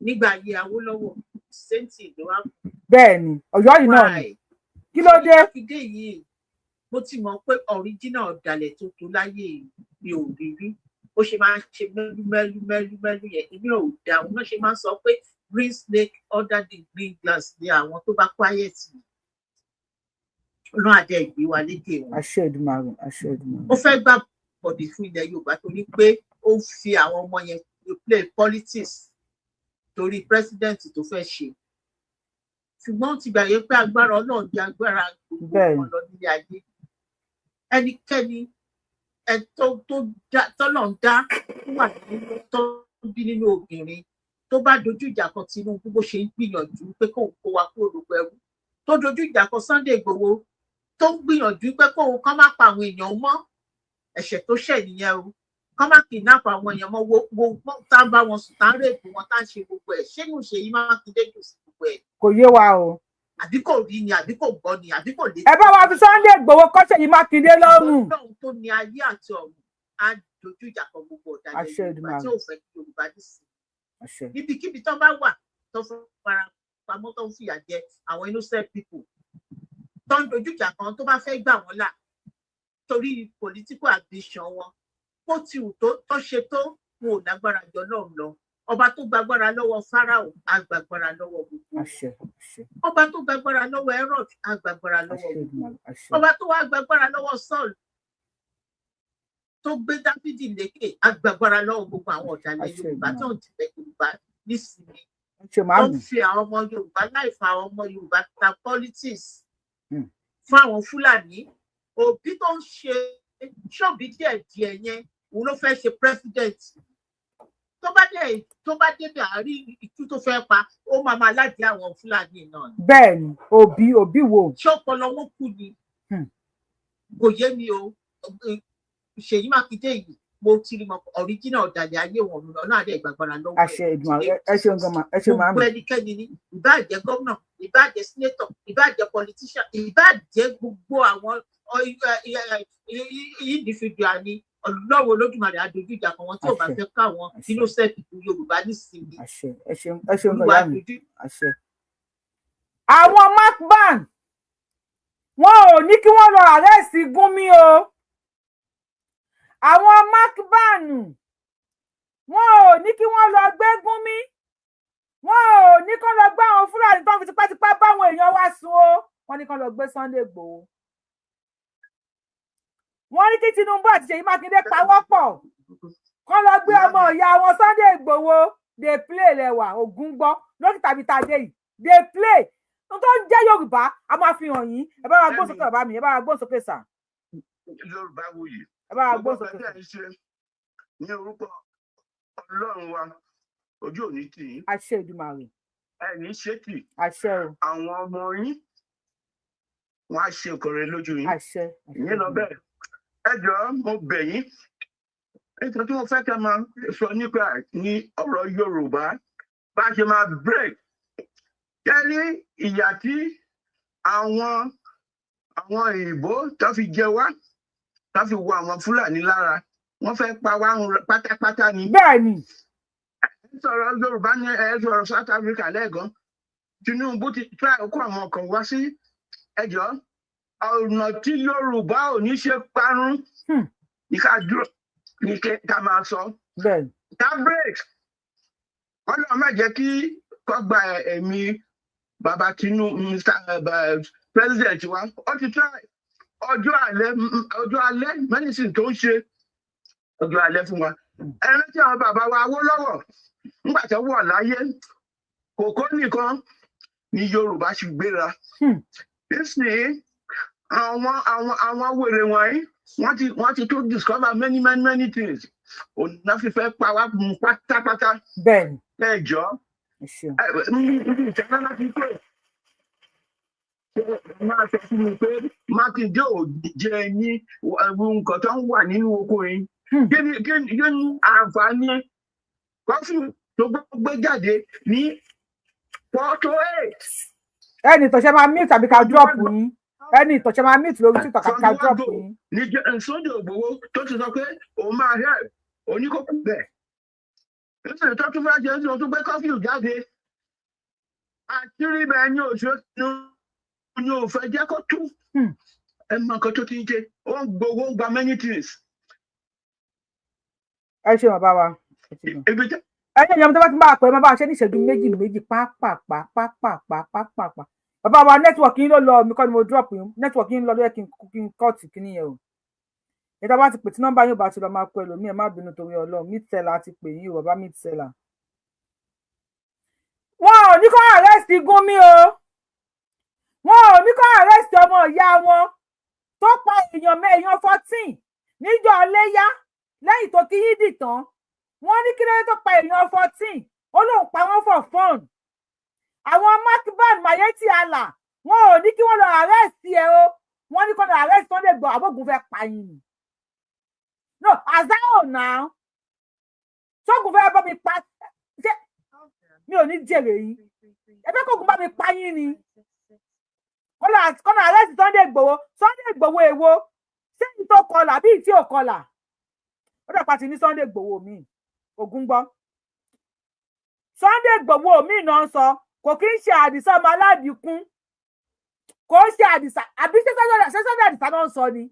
nígbà ayé Awólọ́wọ̀, sẹ́ńtì ló wá. Bẹ́ẹ̀ ni, Ọ̀yọ́ yìí náà ni. Why? Kí ló dé? Mákindé yìí, mo ti mọ̀ pé original ọ̀dàlẹ̀ tó tó láyé mi ò rí rí. Ó ṣe máa ń ṣe mẹ́lú mẹ́lú mẹ́lú mẹ́lú yẹn, èmi ò dá òun náà ṣe máa ń sọ pé green snake under the green glass ni àwọn tó bá quiet. Ọlọ́run àjẹ ìgbé wa lédè wọn. Àṣẹ Èdùmàrè, àṣẹ Èdùmàrè. Ó fẹ́ gbà bọ̀dì fún ilẹ̀ Yorùbá torí pé ó fi àwọn ọmọ yẹn play politics torí president tó fẹ́ ṣe, ṣùgbọ́n ó ti gbàgbé pé agbára Ọlọ́run di agbára gbogbo wọn lọ nílé ayé. Ẹnikẹ́ni ẹ tó dá tọ́lọ́run dá tó wà nínú tó bí nínú obìnrin tó bá dojú ìjà kan Tinubu, bó ṣe ń gbìyànjú pé kóun kó wa kúrò lóko ẹrú, tó dojú ìjà kan Sunday Igboho, tó ń gbìyànjú pé kóun kán má pa àwọn èèyàn mọ́, ẹ̀ṣẹ̀ tó ṣẹ̀ nìyẹn o, kán má kidnap àwọn èèyàn mọ́, wo wo tá ń bá wọn sùn, tá ń rape wọn, tá ń ṣe gbogbo ẹ̀. Ṣé nù Ṣèyí Mákindé dùn sí gbogbo ẹ̀? Kò yé wa o. Àbí kò rí ni, àbí kò gbọ́ ni, àbí kò lè. Ẹ bá wa fi Sunday Igboho kọ́ Ṣèyí Mákindé lọ́rùn. Ọlọ́run tó ní ayé àti ọ̀run á dojú ìjà kọ gbogbo ọ̀dàlẹ̀ Àṣẹ Yorùbá Èdùmàrè. tí ò fẹ́ kí Yorùbá ní sí Àṣẹ. ibikíbi tó bá wà, tó fara pamọ́, tó ń fìyà jẹ àwọn innocent people, tó ń dojú ìjà kan tó bá fẹ́ gbà wọ́n là torí political ambition wọn. Bó ti wù tó ṣe tó, wọn ò lágbára jọ náà lọ. Ọba tó gbàgbára lọ́wọ́ Fáráò á gbàgbára lọ́wọ́ gbogbo wọn. Àṣẹ, àṣẹ. Ọba tó gbàgbára lọ́wọ́ Herod á gbàgbára lọ́wọ́ Àṣẹ gbogbo Èdùmàrè. wọn. Àṣẹ. Ọba tó wá gbàgbára lọ́wọ́ Saul tó gbé Dáfídì lékè á gbàgbára lọ́wọ́ gbogbo àwọn ọ̀dàlẹ̀ Àṣẹ Yorùbá tó Èdùmàrè. ń jìbẹ́ Yorùbá nísìnyí, Ẹ ṣe tó ń màámi. fi àwọn ọmọ Yorùbá láì fa àwọn ọmọ Yorùbá ta politics fún àwọn Fúlàní. Òbí tó ń ṣe ṣọ́ọ̀bì díẹ̀ díẹ̀ yẹn, òun ló fẹ́ ṣe president. Tó bá dé, tó bá débẹ̀, àárí ìtú tó fẹ́ pa, ó máa máa ládìí àwọn Fúlàní náà ni. Bẹ́ẹ̀ ni, Òbí, Òbí wo. Ṣé ọpọlọ wọn kú ni? Kò yé mi o. Ṣèyí Mákindé yìí, mo ti rí mọ original ọ̀dàlẹ̀ ayé wọn lọ́nà àdé ìgbàgbọ́ra lọ́wọ́. Àṣẹ Èdùmàrè. Ẹ ṣeun gan ma, ẹ ṣeun màámi. Gbogbo ẹnikẹ́ni ní, ìbáà jẹ́ gómìnà, ìbáà jẹ́ senator, ìbáà jẹ́ politician, ìbáà jẹ́ gbogbo àwọn individual ni, Ọlọ́run Olódùmarè á dojú ìjà kan wọn tí ò bá Àṣẹ. fẹ́ káwọn innocent people Yorùbá nísìnyí. Àṣẹ. Ẹ ṣeun, ẹ ṣeun gan. Olúwa Ìyá mi. dojú. Àṣẹ. Àwọn macban, wọn ò ní kí wọ́n lọ arrest Gúnmi o. Àwọn macban, wọn ò ní kí wọ́n lọ gbé Gúnmi. Wọn ò ní kán lọ gbé àwọn Fúlàní tó ń fi tipátipá báwọn èèyàn wá sùn o. Wọ́n ní kán lọ gbé Sunday Igboho. Wọ́n ní kí Tinubu àti Ṣèyí Mákindé pawọ́pọ̀ kán lọ gbé ọmọ ìyá wọn Sunday Igboho. Dey play lẹwà ògún gbọ́ lókè tàbí tàdé yìí. Dey play n tó ń jẹ́ Yorùbá, a máa fi hàn yín. Ẹ bá wa gbóhùn sókè, bàbá mi. Ẹ bá wa gbóhùn sókè sà. Yorùbá wuyì. Ẹ bá wa Gbogbo gbóhùn ọ̀gá sókè tí sà. ẹ̀ ń ṣe ní orúkọ Ọlọ́run wa, ojú òní tì yín. Àṣẹ Èdùmàrè. Ẹ ní ṣe tì. Àṣẹ o. Àwọn ọmọ yín, wọn á ṣe nǹkan rere lójú yín. Àṣẹ. Ìyẹn lọ bẹ́ẹ̀. Ẹ jọ̀ọ́, mo bẹ̀ yín, nítorí tí mo fẹ́ kẹ́ máa sọ nípa ẹ̀ ní ọ̀rọ̀ Yorùbá, bá a ṣe máa break kẹ́rí ìyà tí àwọn òyìnbó tó fi jẹ wá, tó fi wọ àwọn Fúlàní lára, wọ́n fẹ́ pa wá run pátápátá ni. Bẹ́ẹ̀ ni. Sọ̀rọ̀ Yorùbá ní, ẹ sọ̀rọ̀ South Africa lẹ́ẹ̀kan. Tinubu ti try kó àwọn kan wá sí ẹjọ́ ọ̀nà tí Yorùbá ò ní ṣe parun ní ká dúró ní ká máa sọ. Ká break, Ọlọ́run má jẹ́ kí kó gba ẹ̀mí bàbá Tinubu, Mr President wa. Ó ti try ọjọ́ alẹ́, ọjọ́ alẹ́ medicine tó ń ṣe ọjọ́ alẹ́ fún wa. Ẹ rántí àwọn bàbá wa Awólọ́wọ̀ nígbà tó wà láyé, kòkó nìkan ni Yorùbá ṣì gbéra. Nísìnyí, àwọn wèrè wọ̀nyí, wọ́n ti tó discover many, many, many things. Òun náà fi fẹ́ pa wá pátápátá. Ẹ jọ, ìtẹ́lá láti pè máa sọ fún mi pé Mákindé ò jẹ ní nǹkan tó ń wà nínú oko yìí. Kí ni àǹfààní curfew tó gbé jáde ní 7:45? Ẹni ìtọ̀ṣẹ́ máa mute tàbí ká drop yín. Ẹni ìtọ̀ṣẹ́ máa mute lórí Twitter tàbí ká drop yín. Ní Sunday Igboho tó ti sọ pé òun máa help oníkókó bẹ̀. Nítorí tó tún fẹ́ jẹ́ tó tún gbé curfew jáde. Àṣírí bẹ́ẹ̀ ni òṣèlú ni ò fẹ́ jẹ́ kó tú. Ẹ mọ nǹkan tó ti ń ṣe, ó ń gbowó, ń gba many things. Ẹ ṣe, bàbá wa. Ẹ̀yin èèyàn tó bá ti bá a pẹ́, máa bá a ṣe ní ìṣẹ́jú méjì méjì, pápápá pápápá pápápá. Bàbá wa, network yín ló lọ, mi kọ́ ni mo drop yín. Network yín lọ ló yẹ kí n cut kíní yẹn o. Ìta bá ti pè tí nọ́mbà yóò bá ti lọ, máa kọ ẹlòmíì. Ẹ má bínú torí Ọlọ́run. Meat seller ti pè yín o, bàbá meat seller. Wọn ò ní kó arrest Gúnmi o. Wọn ò ní kó arrest ọmọ ìyá wọn tó pa èèyàn 14 níjọ́ Iléyá lẹ́yìn tó kí yídì tán. Wọ́n ní kí ló dé tó pa èèyàn 14? Ó lóun pa wọ́n for fun. Àwọn Macban Miyetti Allah, wọn ò ní kí wọ́n lọ arrest ẹ o. Wọ́n ní kó lọ arrest Sunday Igboho. Àbógun fẹ́ pa yín ni? No, azao now, sógun fẹ́ bá mi pa? Ṣé mi ò ní jèrè yín? Ẹ fẹ́ kógun bá mi pa yín ni? Kọ́nà arrest Sunday Igboho. Sunday Igboho èwo? Ṣé èyí tó kọlà bí ìtí ò kọlà? Ó dàpọ̀ àti ní Sunday Igboho mi, ogun gbọ́. Sunday Igboho mi náà ń sọ, kò kí ń ṣe Àdìsá ọmọ aládìkún, kò ń ṣe Àdìsá. Àbí ṣé Sunday Àdìsá náà ń sọ ni?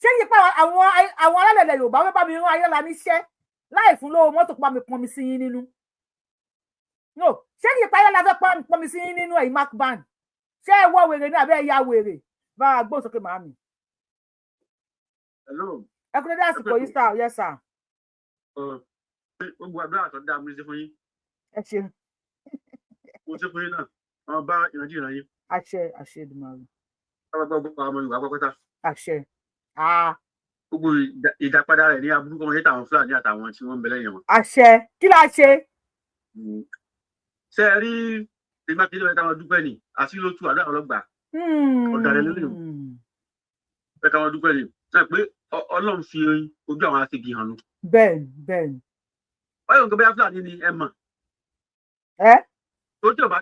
Ṣé kí pa àwọn alálẹ̀lẹ̀ Yorùbá wọ́n bá mi rán ayélujára níṣẹ́ láì fún lówó mọ́tò, pa mi pọnmi sí yín nínú? No, ṣé kí pa ayélujára fẹ́ pọnmi sí yín nínú? Ẹ̀yìn mark band, ṣé ẹ wọ wèrè ní àbẹ́ ẹ ya wèrè? Bá a gbóhùn sókè, màámi. Hello. Ẹ kú dédé àsìkò yìí, sir. Yes, sir. Gbogbo àdúrà tó dáa mo ṣe fún yín. Ẹ ṣeun. Mo ṣe fún yín náà, àwọn bá ìrántí ìran yín. Àṣẹ, àṣẹ Èdùmàrè. Gbogbo àwọn ọmọ Yorùbá pátápátá. Àṣẹ. Gbogbo ìdápadà rẹ̀ ní aburú kan yẹn, tàwọn Fúlàní àtàwọn tí wọ́n ń bẹ lẹ́yìn wọn. Àṣẹ. Kí la ṣe? Ṣé ẹ rí Mákindé ẹ káwọn dúpẹ́ ni àti ló tú àdúrà ọlọ́gbà ọ̀dàrẹ̀ lónìí. Ẹ káwọn dúpẹ́ ni náà pé Ọlọ́run fi ojú àwọn aṣègì hàn nù. Bẹ́ẹ̀ni, bẹ́ẹ̀ni. Báyọ̀ nǹkan bóyá Fúlàní ni ẹ mọ̀. Ẹ. Tó tí ọba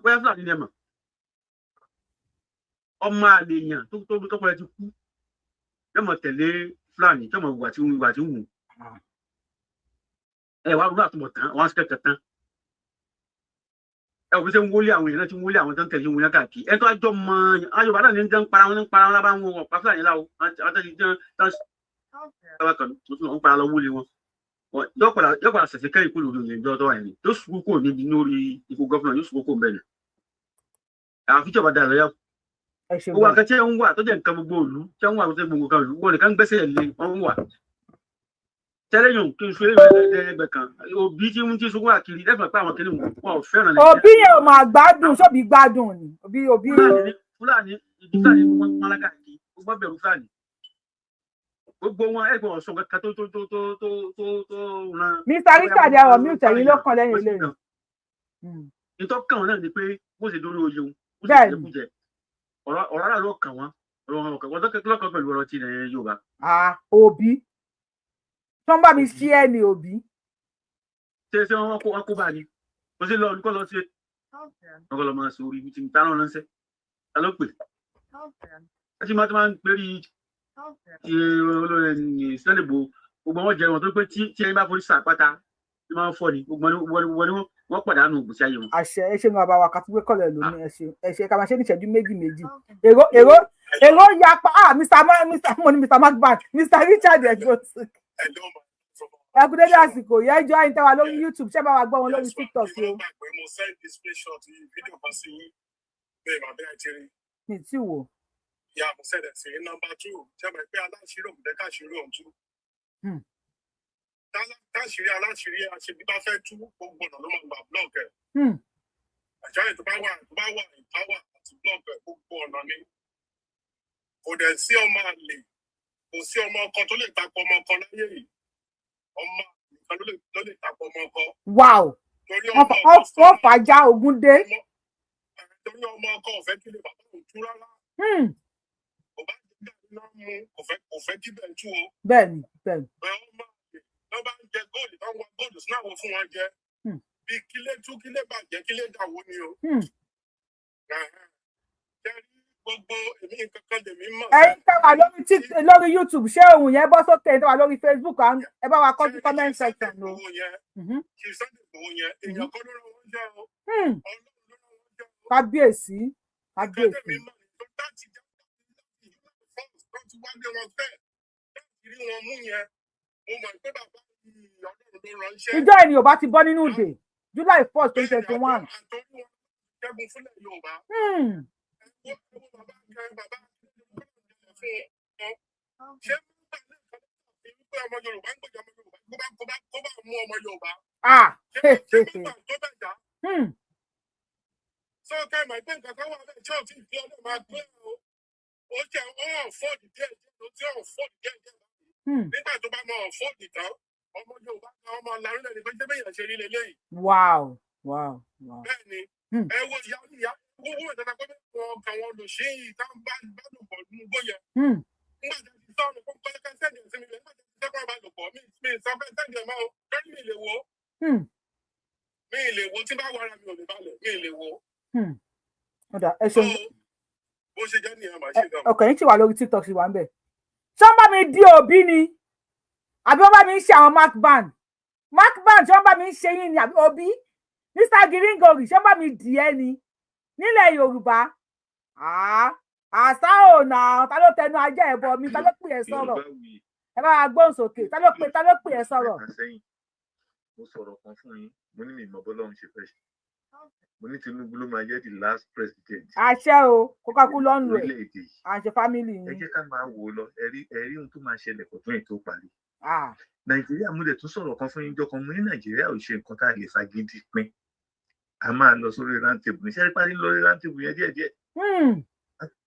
bóyá Fúlàní ni ẹ mọ̀. Ọmọ àlè èèyàn tó tọkọ rẹ̀ ti kú yóò mọ̀ tẹ̀lé Fúlàní tí ọmọ ìwà tí ń wù. Ẹ wá rúbà túbọ̀ tán, wọn á kẹ̀kẹ́ tán. Ẹ ò fi ṣe ń wọlé àwọn èèyàn náà tí ń wọlé àwọn tó ń tẹ̀lé wọn káàkiri. Ẹ tó àjọ mọ Yorùbá náà ní ń para wọn, ní ń para wọn lábá wọn ọ̀pá Fúlàní láwo àwọn tó ti jẹ́ tán kan tó tún wọn para lọ wọlé wọn. Yóò padà ṣẹ̀ṣẹ̀ kẹ́yìn kúrò lórí ìjọ tó wà yẹn, yóò sùkú kò níbi lórí ipò governor, yóò sùkú kò bẹ́ẹ̀ ni. Àfi tí ọba dà lọ́yà. Gbogbo akẹ́kẹ́ ń wà tó jẹ́ nǹkan gbogbo òlu tí wọ́n wà tó jẹ́ gbogbo nǹkan òlu wọn nìkan gbẹ́sẹ̀ lé wọn wà. Tẹ́lẹ̀ yòó kí n ṣe ẹgbẹ́ kan òbí tí ń tí sunkún àkiri lẹ́fọ̀n pé àwọn kìnìún wọn ò fẹ́ràn. Òbí yẹn ò máa gbádùn, sóbì gbádùn ni òbí òbí. Fúlàní ìdí Fúlàní wọn pálákà kí gbogbo bẹ̀rù Fúlàní gbogbo wọn ẹgbẹ́ ọ̀sán kankan tó tó tó tó tó tó tó ran. Mr Richard, ẹ̀rọ mi ò tẹ̀yìn ló kàn lẹ́yìn ilé yìí. Ìtọ́ kàn wọ́n náà ni pé bó ṣe dórí oyè wọn bó ṣe jẹ kújẹ, ọ̀rọ̀ ara ló kàn wọ́n, ọ̀rọ̀ wọn kàn wọ́n lọ́kàn pẹ̀lú ọ̀rọ̀ ti ilẹ̀ Yorùbá. Òbí tó ń bá mi ṣí ẹ ní òbí. Ṣé wọn kó bá ní kò sí lọ olùkọ́ lọ sí wọn kọ́ lọ máa sọ orí ibi tí ta náà ránṣẹ́, ta ló pè é tí máa ń perí ti olórí Sunday Igboho. Gbogbo wọn jẹ wọn tó pé tí ẹni bá forí sàpáta tí wọn fọ ni, gbogbo wọn ni wọn pàdánù ìgbésí ayé wọn. Àṣẹ. Ẹ ṣe ní bàbá wa kàtúgbé kọlẹ lónìí. Ẹ ṣe, ẹ ṣe. Ká máa ṣe ní ìṣẹ́jú méjì méjì. Èrò yapa. Ah, Mr Ma, Mr, mo ní Mr Macban, Mr Richard Ẹgbọsùn, ẹ kú dédé àsìkò yẹ. Ẹjọ ẹ̀yin tẹ́ wà lórí YouTube, ṣé bá wa gbọ́ wọn lórí TikTok o? Pé mo send screenshot fídíò kan sí yín bẹ́ẹ̀, bàbá ẹ̀ ti rí. Mi tí wò. Ya, mo send ẹ̀ sí yín. Number two, ṣé mo pé aláṣírí òun jẹ́ káṣírí òun tú? Táṣírí aláṣírí aṣebí bá fẹ́ tú, gbogbo ọ̀nà ló máa gbà block ẹ̀. Àjáyè tó bá wà in power àti block ẹ̀, gbogbo ọ̀nà ni. Kò dẹ̀ sí ọmọ àlè, kò sí ọmọ ọkọ tó lè takò ọmọ ọkọ láyé yìí. Ọmọ àlè kan ló lè takò ọmọ ọkọ. Torí Wọ́n ọmọ ọkọ wọ́n fà já ogun dé. Torí ọmọ ọkọ ò fẹ́ kí lè bàbá òun tú rárá. Kò bá jẹ́ gàrí náà mú, kò fẹ́ kí bẹ́ẹ̀ tú o. bẹ́ẹ̀ni bẹ́ẹ̀ni Bẹ́ẹ̀, ọmọ àlè tó bá ń jẹ góòlù, tó ń wá góòlù sínú àwọn fún wọn jẹ. Bí kílé tú, kílé bàjẹ́, kílé dàwó ni o. Ṣé rí gbogbo èmi, nǹkan kan lèmi mọ̀. Ẹ̀yin tẹ́ wà lórí YouTube, ṣé ohùn yẹn bọ́ sókè? Ẹ̀yin tẹ́ wà lórí Facebook, ẹ bá wa kọ sí comment section o. Ìgbòho yẹn, kí Sunday Igboho yẹn, èèyàn kan ló rán wọn jẹ́ o. Kábíyèsí, kábíyèsí. Tó ti wá lé wọn fẹ́ láti rí wọn mú yẹn, mo mọ̀ pé bàbá yìí, Ọlọ́run ló ránṣẹ́. Ìjọ ènìyàn bá ti bọ́ nínú ìdè July 1st, 2021. Ṣẹ́gun fúnlẹ̀ Yorùbá. Bàbá fún wọn, ṣé wípé ọmọ Yorùbá ń gbèjà ọmọ Yorùbá, kó bá mú ọmọ Yorùbá? Ṣé nígbà tó bẹ̀ já? Sọ kẹ́ ẹ̀ mọ̀ pé nǹkan kan wà bẹ́ẹ̀ tí ò tí ì fi ọlọ́run máa gbé o. Ó jẹ́ ó hàn fọ́ọ̀dì díẹ̀ díẹ̀ ló tí hàn fọ́ọ̀dì díẹ̀ díẹ̀. Nígbà tó bá mọ ọ̀fọ́ọ̀dì tán, ọmọ Yorùbá kan, ọmọ làrílẹ̀ ní pé ṣé bẹ́ẹ̀ yẹn ṣe rí leléyìí. wow. Bẹ́ẹ̀ ni. Ẹ wo ìyá ìyá owó ìjọba pé wọn kàn wọn lò sí ìta ń bá lò pọ̀ nínú igbó yẹn. Nígbà tó ti sọ̀rọ̀ kó kọ́lẹ́kẹ́ send ẹ̀ sí mi, nígbà tó ti sọ́kọ́ bá lò pọ̀, mi sọ pé send ẹ̀ máa o, lórí mi lè wo. Mi lè wo, tí bá wàrà mi ò lè balẹ̀, mi lè wo. Ó dà, ẹ ṣeun. Bó ṣe jẹ́ nìyẹn, màá ṣe gan. Ọkàn yín sì wà lórí TikTok, sì wà ń bẹ̀. Ṣé wọ́n bá mi dí òbí ni, àbí wọ́n bá mi ń ṣe àwọn mark ban, mark ban? Ṣé wọ́n bá mi ń ṣe yín ni, àbí òbí Mr Gíríngorì, ṣé wọ́n bá mi dì ẹ́ ni nílẹ̀ Yorùbá? Àṣà ò nà. Ta ló tẹnu ajá ẹ̀ bọ̀ mi? Ta ló pè ẹ́ sọ̀rọ̀? Ẹ bá wa gbóhùn sókè. Ta ló pè ẹ́ sọ̀rọ̀? Sẹ́yìn mo sọ̀rọ̀ kan fún yín, mo ní mi ìmọ̀ bọ́lọ́run ṣe fẹ́ ṣe. Mo ní Tinubu ló máa jẹ́ the last president Àṣẹ o, kókákú ló ń lò ẹ̀. orílẹ̀-èdè yìí. Àṣẹ family Ẹ yín. jẹ́ ká máa wò ó lọ. Ẹ rí ohun tó máa ṣẹlẹ̀ kò tún ètò parí Nàìjíríà. Mo dẹ̀ tún sọ̀rọ̀ kan fún yín jọ kan, mo ní Nàìjíríà ò ṣe nǹkan tá a lè fagídí pín. A máa lọ sórí round table ní sẹ́rí parí lórí round table yẹn díẹ̀díẹ̀.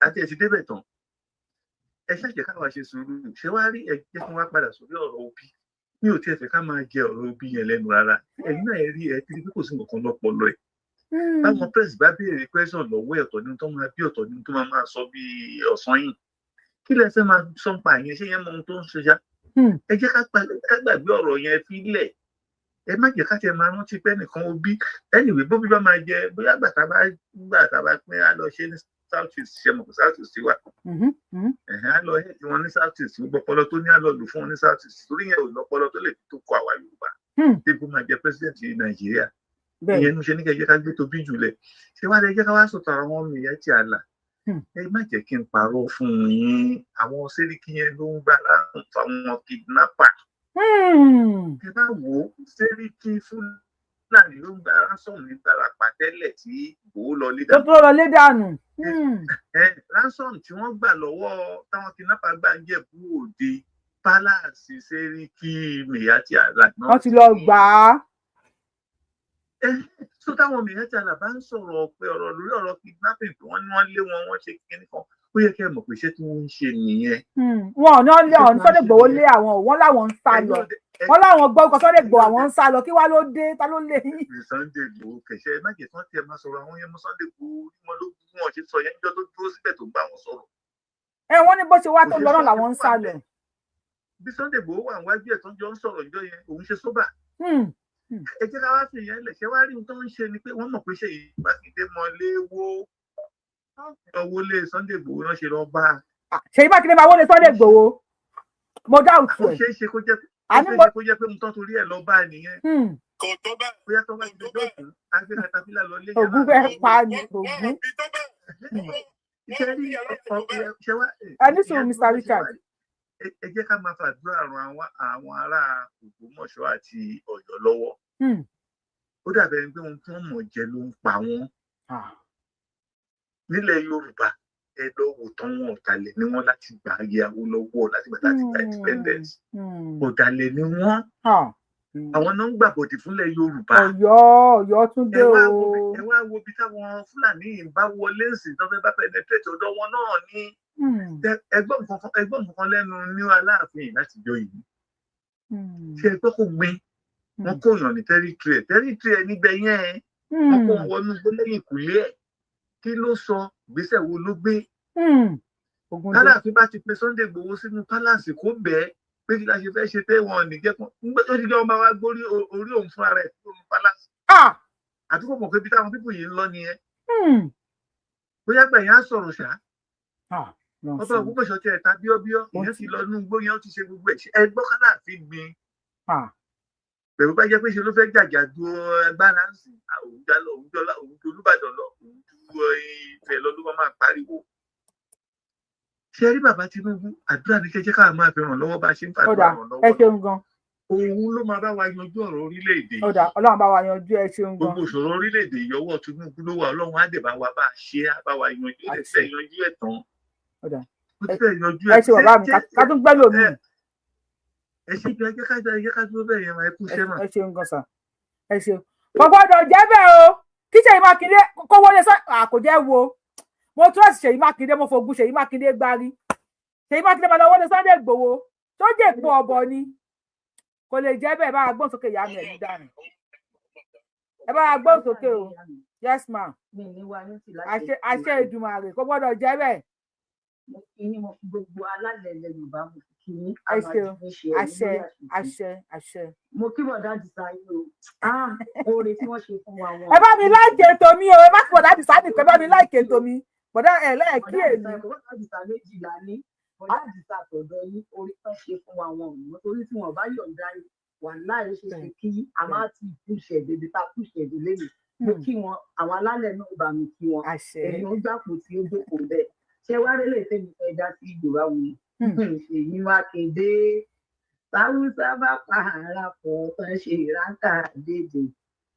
Àti ẹ̀ ti débẹ̀ tán. Ẹ ṣàjẹ́ káwa ṣe sùúrù. Ṣé wàá rí, ẹ jẹ́ kí wọ́n padà sórí ọ̀rọ̀ Obi. Mi ò tiẹ̀ fẹ́ ká máa jẹ ọ̀rọ̀ Obi yẹn lẹ́nu rárá. Ẹ̀yin náà, ẹ rí, ẹ ti rí pé kò sí nǹkan kan lọ́pọlọ ẹ̀. Báwọn press bá béèrè question lọ́wọ́ ẹ̀, ọ̀tọ̀ ní tó máa bí, ọ̀tọ̀ ní tó máa máa sọ bí ọ̀sán yìí. Kí lẹ fẹ́ máa sọ ń pa àyẹn? Ṣé yẹn mọ ohun tó ń ṣe ṣá? Ẹ jẹ́ ká gbàgbé ọ̀rọ̀ yẹn fílẹ̀. Ẹ má jẹ́ ká tiẹ̀ máa rántí pé nìkan Obi. Anyway, bóbi bá máa jẹ, bóyá gbàtà bá pín, á lọ ṣe ní South East. Ṣe mọ̀ pé South East wà? Ẹ̀hẹ́n, á lọ head wọn ní South East. Gbogbo ọpọlọ tó ní, á lọ lò fún wọn ní South East, torí yẹn ò lọ́pọlọ tó lè fi tó kọ àwa Yorùbá débò máa jẹ president ní Nàìjíríà. Ìyẹn ló ṣe ní kẹ́ jẹ́ ká gbé tóbi jùlẹ̀. Ṣé wàá lè jẹ́ ká wá sọ̀tọ̀ àwọn Miyetti Allah? Ẹ má jẹ́ kí n parọ́ fún yín, àwọn sẹ́ríkì yẹn ló ń gbà láàrún fáwọn kidnapper. Ẹ bá wò ó, sẹ́ríkì Fúlàní ló ń gba ransom ní Ìbàràpá tẹ́lẹ̀ tí Ìgbòho lọ lé Tó tó lọ lé dànù. Ransom tí wọ́n gbà lọ́wọ́ táwọn kidnapper gbà ń Jẹ̀bú Òde, palace sẹ́ríkì Miyetti Allah náà. Wọ́n ti lọ gbà á. Tó táwọn Miyetti Allah bá ń sọ̀rọ̀ pé ọ̀rọ̀ lórí ọ̀rọ̀ kidnapping pé wọ́n ní wọ́n lé wọn, wọ́n ṣe kinní kan, ó yẹ kẹ́ ẹ mọ̀ pé iṣẹ́ tí wọ́n ń ṣe nìyẹn. Wọn ò ní lé ọ̀hún Sunday Igboho lé àwọn ò, wọ́n láwọn ń sá lọ. Wọ́n láwọn gbọ́ ọkọ̀ Sunday Igboho, àwọn ń sá lọ. Kí wá ló dé? Ta ló lé yín? Sunday Igboho kẹsẹ, ẹ má jẹ́ kí wọ́n tiẹ̀ máa sọ̀rọ̀ àwọn yẹn mọ́. Sunday Igboho wọn ló bí wọn ṣe sọ yẹn níjọ́ tó dúró síbẹ̀ tó bá wọn sọ̀rọ̀. Ẹ wọ́n ní bó ṣe wá tó lọ náà làwọn ń sá lọ. Bí Sunday Igboho wà níwájú ẹ̀ tó ń jọ ń sọ̀rọ̀ níjọ́ yẹn, òun ṣe sóbà. Ẹ jẹ́ ká wá fi yẹn lẹ̀. Ṣé wá rí ohun tó ń ṣe ni pé wọ́n mọ̀ pé ṣe yìí Mákindé mọ léwó owó lé Sunday Igboho náà ṣe lọ bá a. Ṣèyí Mákindé máa wọlé Sunday Igboho? Mo dá òtún Ó ẹ. ṣeé ṣe kó jẹ́ Ó Àní ṣeé mo ṣe kó jẹ́ pé mo tán torí ẹ̀ lọ bá a nìyẹn. Bóyá tó bá ti dé òkú, á gbé katapila lọ lé Ògún fẹ́ pa ni Ògún. Ṣe rí ṣe wá Ẹ ní sùúrù, ìyẹn Mr. tó bá ṣe Richard. wá, ẹ jẹ́ ká máa fàdúrà ran àwọn ará Ògbómọ̀ṣọ́ àti Ọ̀yọ́ lọ́wọ́. Ó dàbẹ̀ ẹni pé ohun tí wọ́n mọ̀ jẹ ló ń pa wọ́n. Nílẹ̀ Yorùbá, ẹ lọ wò tán, wọn ọ̀dàlẹ̀ ni wọ́n láti gbà ayé Awólọ́wọ̀, láti gbà láti gba independence. Ọ̀dàlẹ̀ ni wọ́n. Àwọn náà ń gbàbọ̀dì fúnlẹ̀ Yorùbá. Ọ̀yọ́, Ọ̀yọ́ tún dé Ẹ wá o. wo bí ẹ wá wo bí táwọn Fúlàní yìí ń bá wọlé sí, tó fẹ́ bá penetrate ọ̀dọ̀ wọn náà ní. Ẹgbọ́n nǹkan kan lẹ́nu ní Aláàfin yìí láti jọ yìí. Ṣé ẹ gbọ́ kó gbin wọn kó yàn ní territory ẹ̀, territory ẹ̀ níbẹ̀ yẹn? Wọn kó wọn wọnú igbó lẹ́yìn ìkùlé ẹ̀. Kí ló sọ? Ìgbésẹ̀ wo ló gbé? Ogun dé. Aláàfin bá ti pe Sunday Igboho sínú palace, kó bẹ́ẹ̀ pé kí la ṣe fẹ́ ṣe tẹ́ wọn ní jẹ́ kó ó ti jẹ́ wọn bá wá gbórí orí òun fúnra rẹ̀ kúrò ní palace. Àti kò mọ̀ pé bí táwọn people yìí ń lọ nìyẹn. Bóyá gbẹ̀yìn á sọ̀rọ̀ ṣá. Ọba Ògbómọ̀ṣọ́ tiẹ̀ ta bíọ́bíọ́, ìyẹn ti lọ inú igbó yẹn, ó ti ṣe gbogbo ẹ̀. Ẹ gbọ́ kálàfin gbin pẹ̀lú bá jẹ́ pé ṣe ló fẹ́ jàjà ju agbára ń sìn òun já lọ, òun jọlá, òun ju Olúbàdàn lọ, òun ju Ifẹ̀ lọ, ló máa máa pariwo. Ṣe rí bàbá Tinubu, àdúrà ní kẹjẹ káà máa fi ràn lọ́wọ́ bá a ṣe ń Ó fàdúrà dà, ràn ẹ lọ́wọ́. ṣeun gan. Òun ló máa bá wa yanjú ọ̀rọ̀ orílẹ̀-èdè Ó dà, yìí. Ọlọ́run bá wa yanjú, ẹ ṣeun gan. Gbogbo ìṣòro orílẹ̀-èdè yìí, ọwọ́ Tinubu ló wà. Ọlọ́run á dẹ̀ bá wa bá a ṣe é, á bá wa yanjú ẹ̀, fẹ́ yanjú ẹ̀ tán. Ó dà. Ó ti fẹ́ yanjú Ẹ ẹ̀. ṣe bàbá mi, ká tún gbẹ́ lómi. Ẹ ṣe bí ẹ jẹ́ ká dúró bẹ́ẹ̀ yẹn máa ẹ kú iṣẹ́ mà. Ẹ ṣeun gan sà, ẹ ṣeun. Kò gbọ́dọ̀ jẹ́ bẹ́ẹ̀ o, kí Ṣèyí Mákindé kó wọlé sọ kò jẹ́ wo. Mo trust Ṣèyí Mákindé, mo fògùn Ṣèyí Mákindé gbárí. Ṣèyí Mákindé máa lọ wọlé Sunday Igboho tó jẹ́ èpo ọ̀bọ ni, kò lè jẹ́ bẹ́ẹ̀. Bá a gbọ́n sókè, ìyá mi, ẹ̀mí dànù. Ẹ bá a gbọ́n sókè o. Yes ma. Mi ní wa ní ti láti Àṣẹ, àṣẹ Èdùmàrè, kò gbọ́dọ̀ jẹ́ bẹ́ẹ̀. Mo kí yín, mo fi gbogbo alálẹ̀ ilẹ̀ Yorùbá, mo fi kí yín. Ẹ ṣeun. Àṣẹ, àṣẹ, àṣẹ. Mo kí bọ̀dá Àdìsá yín o. Ah, oore tí wọ́n ṣe fún wa wọn. Ẹ bá mi like ètò mi o. Ẹ má fi bọ̀dá Àdìsá nìkan, ẹ bá mi like ètò mi. Bọ̀dá ẹ lẹ́ẹ̀kí Bọ̀dá èmi. Àdìsá, bọ̀dá Àdìsá méjìlá ní bọ̀dá Àdìsá àtọ̀dọ̀ yín, oore tán ṣe fún wa wọn ò mọ̀, torí tí wọn bá yọ̀ǹda yín, wàláhì, ó ṣeé ṣe kí a má ti púṣẹ̀ débi tá a púṣẹ̀ dé lẹ́nu. Mo kí wọn, àwọn alálẹ̀ náà bá mi kí wọn. Ẹ̀yin ó gbàpò tí ó jókòó bẹ́ẹ̀. Ṣé wá rélé tèmi fẹ́ dá sí Yorùbá wù? Ṣèyí Mákindé, táwùsá bá pa ara pọ̀ tán, ṣe ráńkà dédé,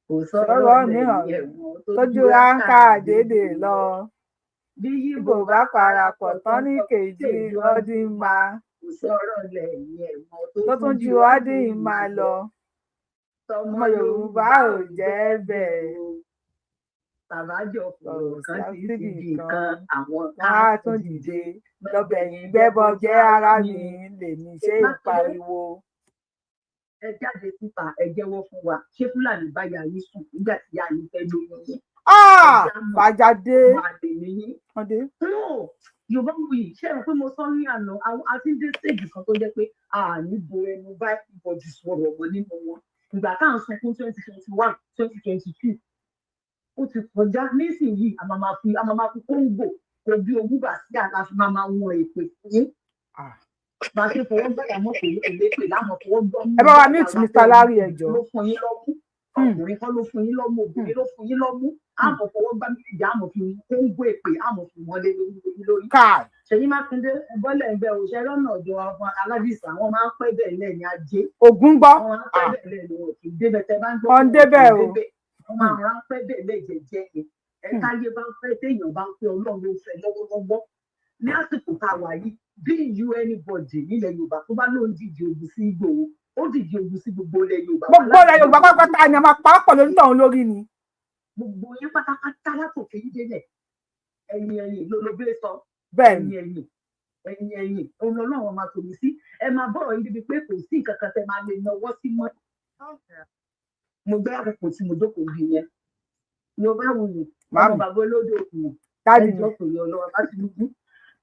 kò sọ̀rọ̀ sọ̀rọ̀ mìíràn lẹ́yìn ẹ̀wọ̀n tójú ráńkà dédé lọ. Bí Ibo bá parapọ̀ tán ní kejì ọdún máa kò sọ̀rọ̀ lẹ́yìn ẹ̀wọ̀n tó tún ju ọdún máa lọ. Ọmọ Yorùbá ò jẹ́ bẹ́ẹ̀. Tàbájọ fọ̀rọ̀ kan sí síbì síbi kan kan, àwọn wọn á tún dìde lọ́bẹ̀yìn gbẹ́bọ jẹ́. Ara mi lèmi ṣe ń pariwo. Ẹ jáde síta, ẹ jẹ́wọ́ fún wa, ṣé Fúlàní bá ya yín sùn nígbà tí ya yín fẹ́ lóyún yín? Fàjáde. Máa lè ní yín. Ọdẹ. No, Yorùbá wuyì, ṣé ẹ pé mo sọ ní àná, a ti ń dé stage kan tó jẹ́ pé a ní bo ẹnu bá ìbọ̀dì sọ̀rọ̀ mọ́ nínú wọn. Ìgbà tá à ń sunkún 2021, 2022, ó ti kọjá nísìnyìí. A máa fi kóńgò kò bí ogún bá sí àlá fi máa wọn èpè fún yín. Bá a ṣe fọwọ́ gbàyà mọ́ pé èlépè láwọn fọwọ́ gbọ́ mú. Ẹ bá wa mute Mr. Larry, ẹ jọ̀ọ́. Ló fún yín lọ́mú, ọkùnrin kan ló fún yín lọ́mú, obìnrin ló fún yín lọ́mú. Àmọ́ fọwọ́ gbá méjèèjì, àmọ́ fi kóńgò èpè, àmọ́ fi wọ́n lé lórí lórí. Ṣèyí Mákindé, bọ́lẹ̀ ń bẹ òṣèré lọ́nà ọ̀dọ̀ àwọn aládìsá, wọn máa ń pẹ́ bẹ́ẹ̀ lẹ́ni ajé. Ògún gbọ́. Wọ́n máa ń pẹ́ bẹ́ẹ̀ lẹ́ni, wọn kì í débẹ̀ tẹ́ bá ń gbọ́. Wọ́n ń débẹ̀ o. Wọ́n máa ń ránpẹ́ bẹ́ẹ̀ lẹ́jẹ̀jẹ́ ni. Ẹ táyé bá ń fẹ́, téèyàn bá ń fẹ́, Ọlọ́run ló fẹ́ lọ́wọ́lọ́wọ́ ní àsìkò tá a wà yìí. Bí you anybody nílẹ̀ Yorùbá tó bá lóun dìde ogun sí Ìgbòho, ó dìde ogun sí gbogbo ilẹ̀ Yorùbá. Gbogbo ilẹ̀ Yorùbá pátápátá ni a máa pa á pọ̀ lórí tọ̀hún lórí ni. Gbogbo yín pátápátá látòkè yín délẹ̀, ẹ̀yìn ẹ̀yìn ló ló sọ. Bẹ́ẹ̀ni. Ẹ̀yìn ẹ̀yìn, ẹ̀yìn ẹ̀yìn, òun lọ́lọ́run máa tòmí sí. Ẹ máa bọ̀rọ̀ yín débi pé kò sí nǹkan kan tẹ máa lè nawọ́ sí mọ́. Mo gbé àkókò tí mo jókòó bí yẹn, Yorùbá wuyì, ọmọ bàbá olódò òkun, Daddy mi. ẹjọ́ pè é Ọlọ́run bá Tinubu,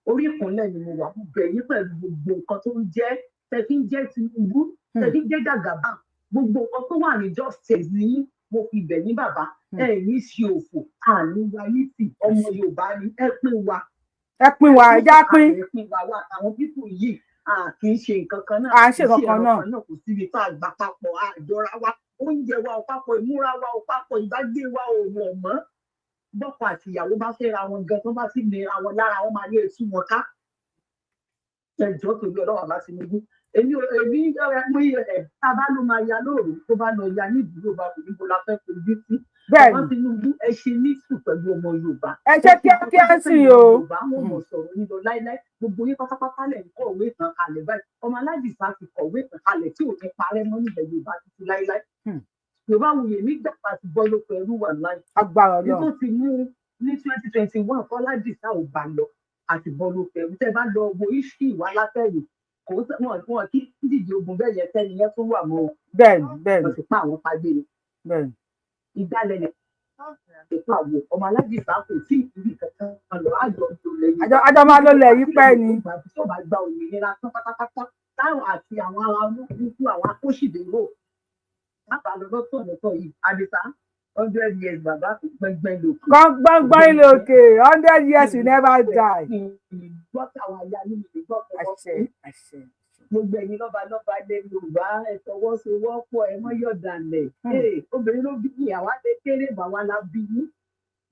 orí ìkúnlẹ̀ ni mo wà. Mo bẹ̀ yín pẹ̀lú gbogbo nǹkan tó ń jẹ́ tẹ̀fí ń jẹ́ Tinubu, tẹ̀fí ń jẹ́ Jàgàbá, gbogbo nǹkan tó wà ní justice ní, mo fi bẹ̀ yín bàbá. Ẹ ní ṣe òfò, àní wa ní tì. Ọmọ Yorùbá ni, ẹ pín wa. Ẹ pín wa, ẹ já pín. Ẹ pín wa wá àwọn people yìí. A kì í ṣe nǹkan kan náà, À ń kì ṣe í ṣe nǹkan kan ẹran náà. kan náà, kò síbi tá a gbà papọ̀, àjọra wa, oúnjẹ wa ò papọ̀, ìmúra wa ò papọ̀, ìbágbé wa ò wọ̀ mọ́. Bọ́kọ àti ìyàwó bá fẹ́ra wọn gan, tó bá sì nira wọn lára, wọn máa ní ètú wọn ká. Ẹjọ́ torí Ọlọ́run bá Tinubu, èmi ò èmi ẹ mú ẹ tá a bá ló máa ya lóòrò, tó bá lọ ya nídùúró bá kò níbo la fẹ́ fojú sí. Bàbá Bẹ́ẹ̀ni. Tinubu, ẹ ṣe ní sùn pẹ̀lú ọmọ Yorùbá. Ẹ Kò ṣe sí nǹkan tó kíákíá jẹ́ pé sí ìran o. Yorùbá wọn mọ̀ sọ̀rọ̀ yín lọ láíláí. Gbogbo yín pátápátá lẹ̀ ń kọ̀wé ìtàn kalẹ̀ báyìí. Ọmọ Aládìsá ti kọ̀wé ìtàn kalẹ̀ tí ò ní parẹ́ mọ́ nílẹ̀ Yorùbá títí láíláí. Yorùbá wuyè nígbà tá a ti bọ́ lóko ẹrú wà láì Agbára ní tó Ọlọ́run. ti mú ní 2021 Fọládìsá ò bá lọ àti bọ́ lóko ẹrú. Tẹ́ bá lọ wo iṣu ìwà látẹ̀yìn, kò wọn kí díje ogun bẹ́ẹ̀ yẹn tẹ́ni yẹn tún wà mọ́ o. Bẹ́ẹ̀ni, bẹ́ẹ̀ni. Wọ́n ti pa àwọn pagbé ni. Bẹ́ẹ̀ni. Ìgbálẹ̀ ni ìpa wo ọmọ Aládìsá kò tí ì rí kankan lọ àjọ tó lẹ Àjọ Yorùbá. àjọ máa ló lẹ̀ yí pẹ́ ni. Tí ò bá gba òmìnira tán pátápátá, táwọn àti àwọn ará olókùnkù, àwọn akóṣìdérò bàbá lọ lọ́tọ̀ lọ́tọ̀ yìí, Àdìsá, 100 years bàbá, gbẹngbẹng lòkè. Gbọ́ngbọ́n ilé òkè, 100 years will never die. Gbọ́ táwọn aya yín mi gbọ́ Àṣẹ, àṣẹ. Gbogbo ẹ̀yin lọ́ba lọ́ba ilẹ̀ Yorùbá, ẹ fọwọ́sowọ́pọ̀, ẹ mọ́ yọ̀dàlẹ̀. Obìnrin ló bí yín, àwa lè kéré, bàwa la bí yín.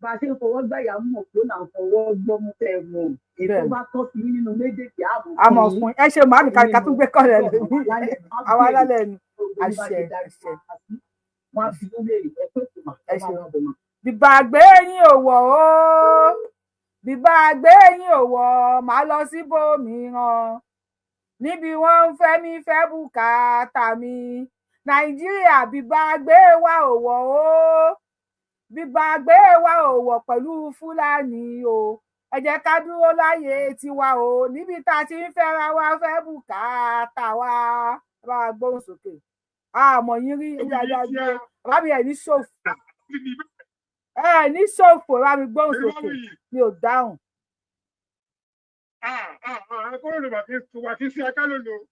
Bá a ṣe ń fọwọ́ gbàyà mọ̀ pé là ń fọwọ́ gbọ́mú tẹ̀ wọ̀n ètò bá tọ́ sí yín nínú méjèèjì ààbò Àmọ̀ fún yín. fún ẹ ṣe màmí ká Èmi ká tún gbé kọ́lẹ̀ mọ̀ lómi lálẹ́ má àwa béèrè alálẹ̀ ni. gbogbo yín bá Àṣẹ, ṣe darí àṣẹ. wa sí wọn á fi yín léèrè ẹ pé kò mà Ẹ ẹ má ṣeun. wà bọ̀ mà. Bìbà gbé yín ò wọ̀ ó, bìbà gbé yín ò wọ̀, màá lọ síbòmíràn níbi wọ́n ń fẹ́ mi fẹ́ bùkátà mi. Nàìjíríà, bìbà gbé wa ò wọ̀ ó, bìbà gbé wa ò wọ̀ pẹ̀lú Fúlàní o. Ẹ jẹ́ ká dúró láyé tiwa o, níbi tá a ti ń fẹ́ra wa fẹ́ bùkátà wa. Ẹ bá wa gbóhùn sókè, àmọ́ yín rí ẹjẹ́ ajá gbé bàbá mi. Ẹ̀ ní ṣòfò, ẹ ní ṣòfò. Ẹ bá mi gbóhùn sókè, mi ò dáhùn.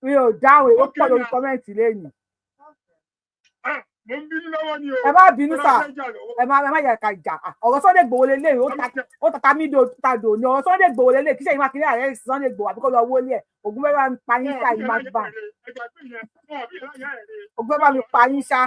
Mi ò dáhùn, èrò pọ̀ lórí comment lẹ́yìn. Ẹ má bínú sà, ẹ má yẹ ká jà. Ọ̀rọ̀ Sunday Igboho lélẹ̀, ó tata mí do ta dò ní ọ̀rọ̀ Sunday Igboho lélẹ̀. Kí sẹ́yìn Mákindé ààrẹ Sunday Igboho àbíkọ́ lọ wọlé ẹ̀, ògùn bẹ́ẹ̀ bá mi pa yín ṣá, yìí má gbà ògùn bẹ́ẹ̀ bá mi pa yín ṣá.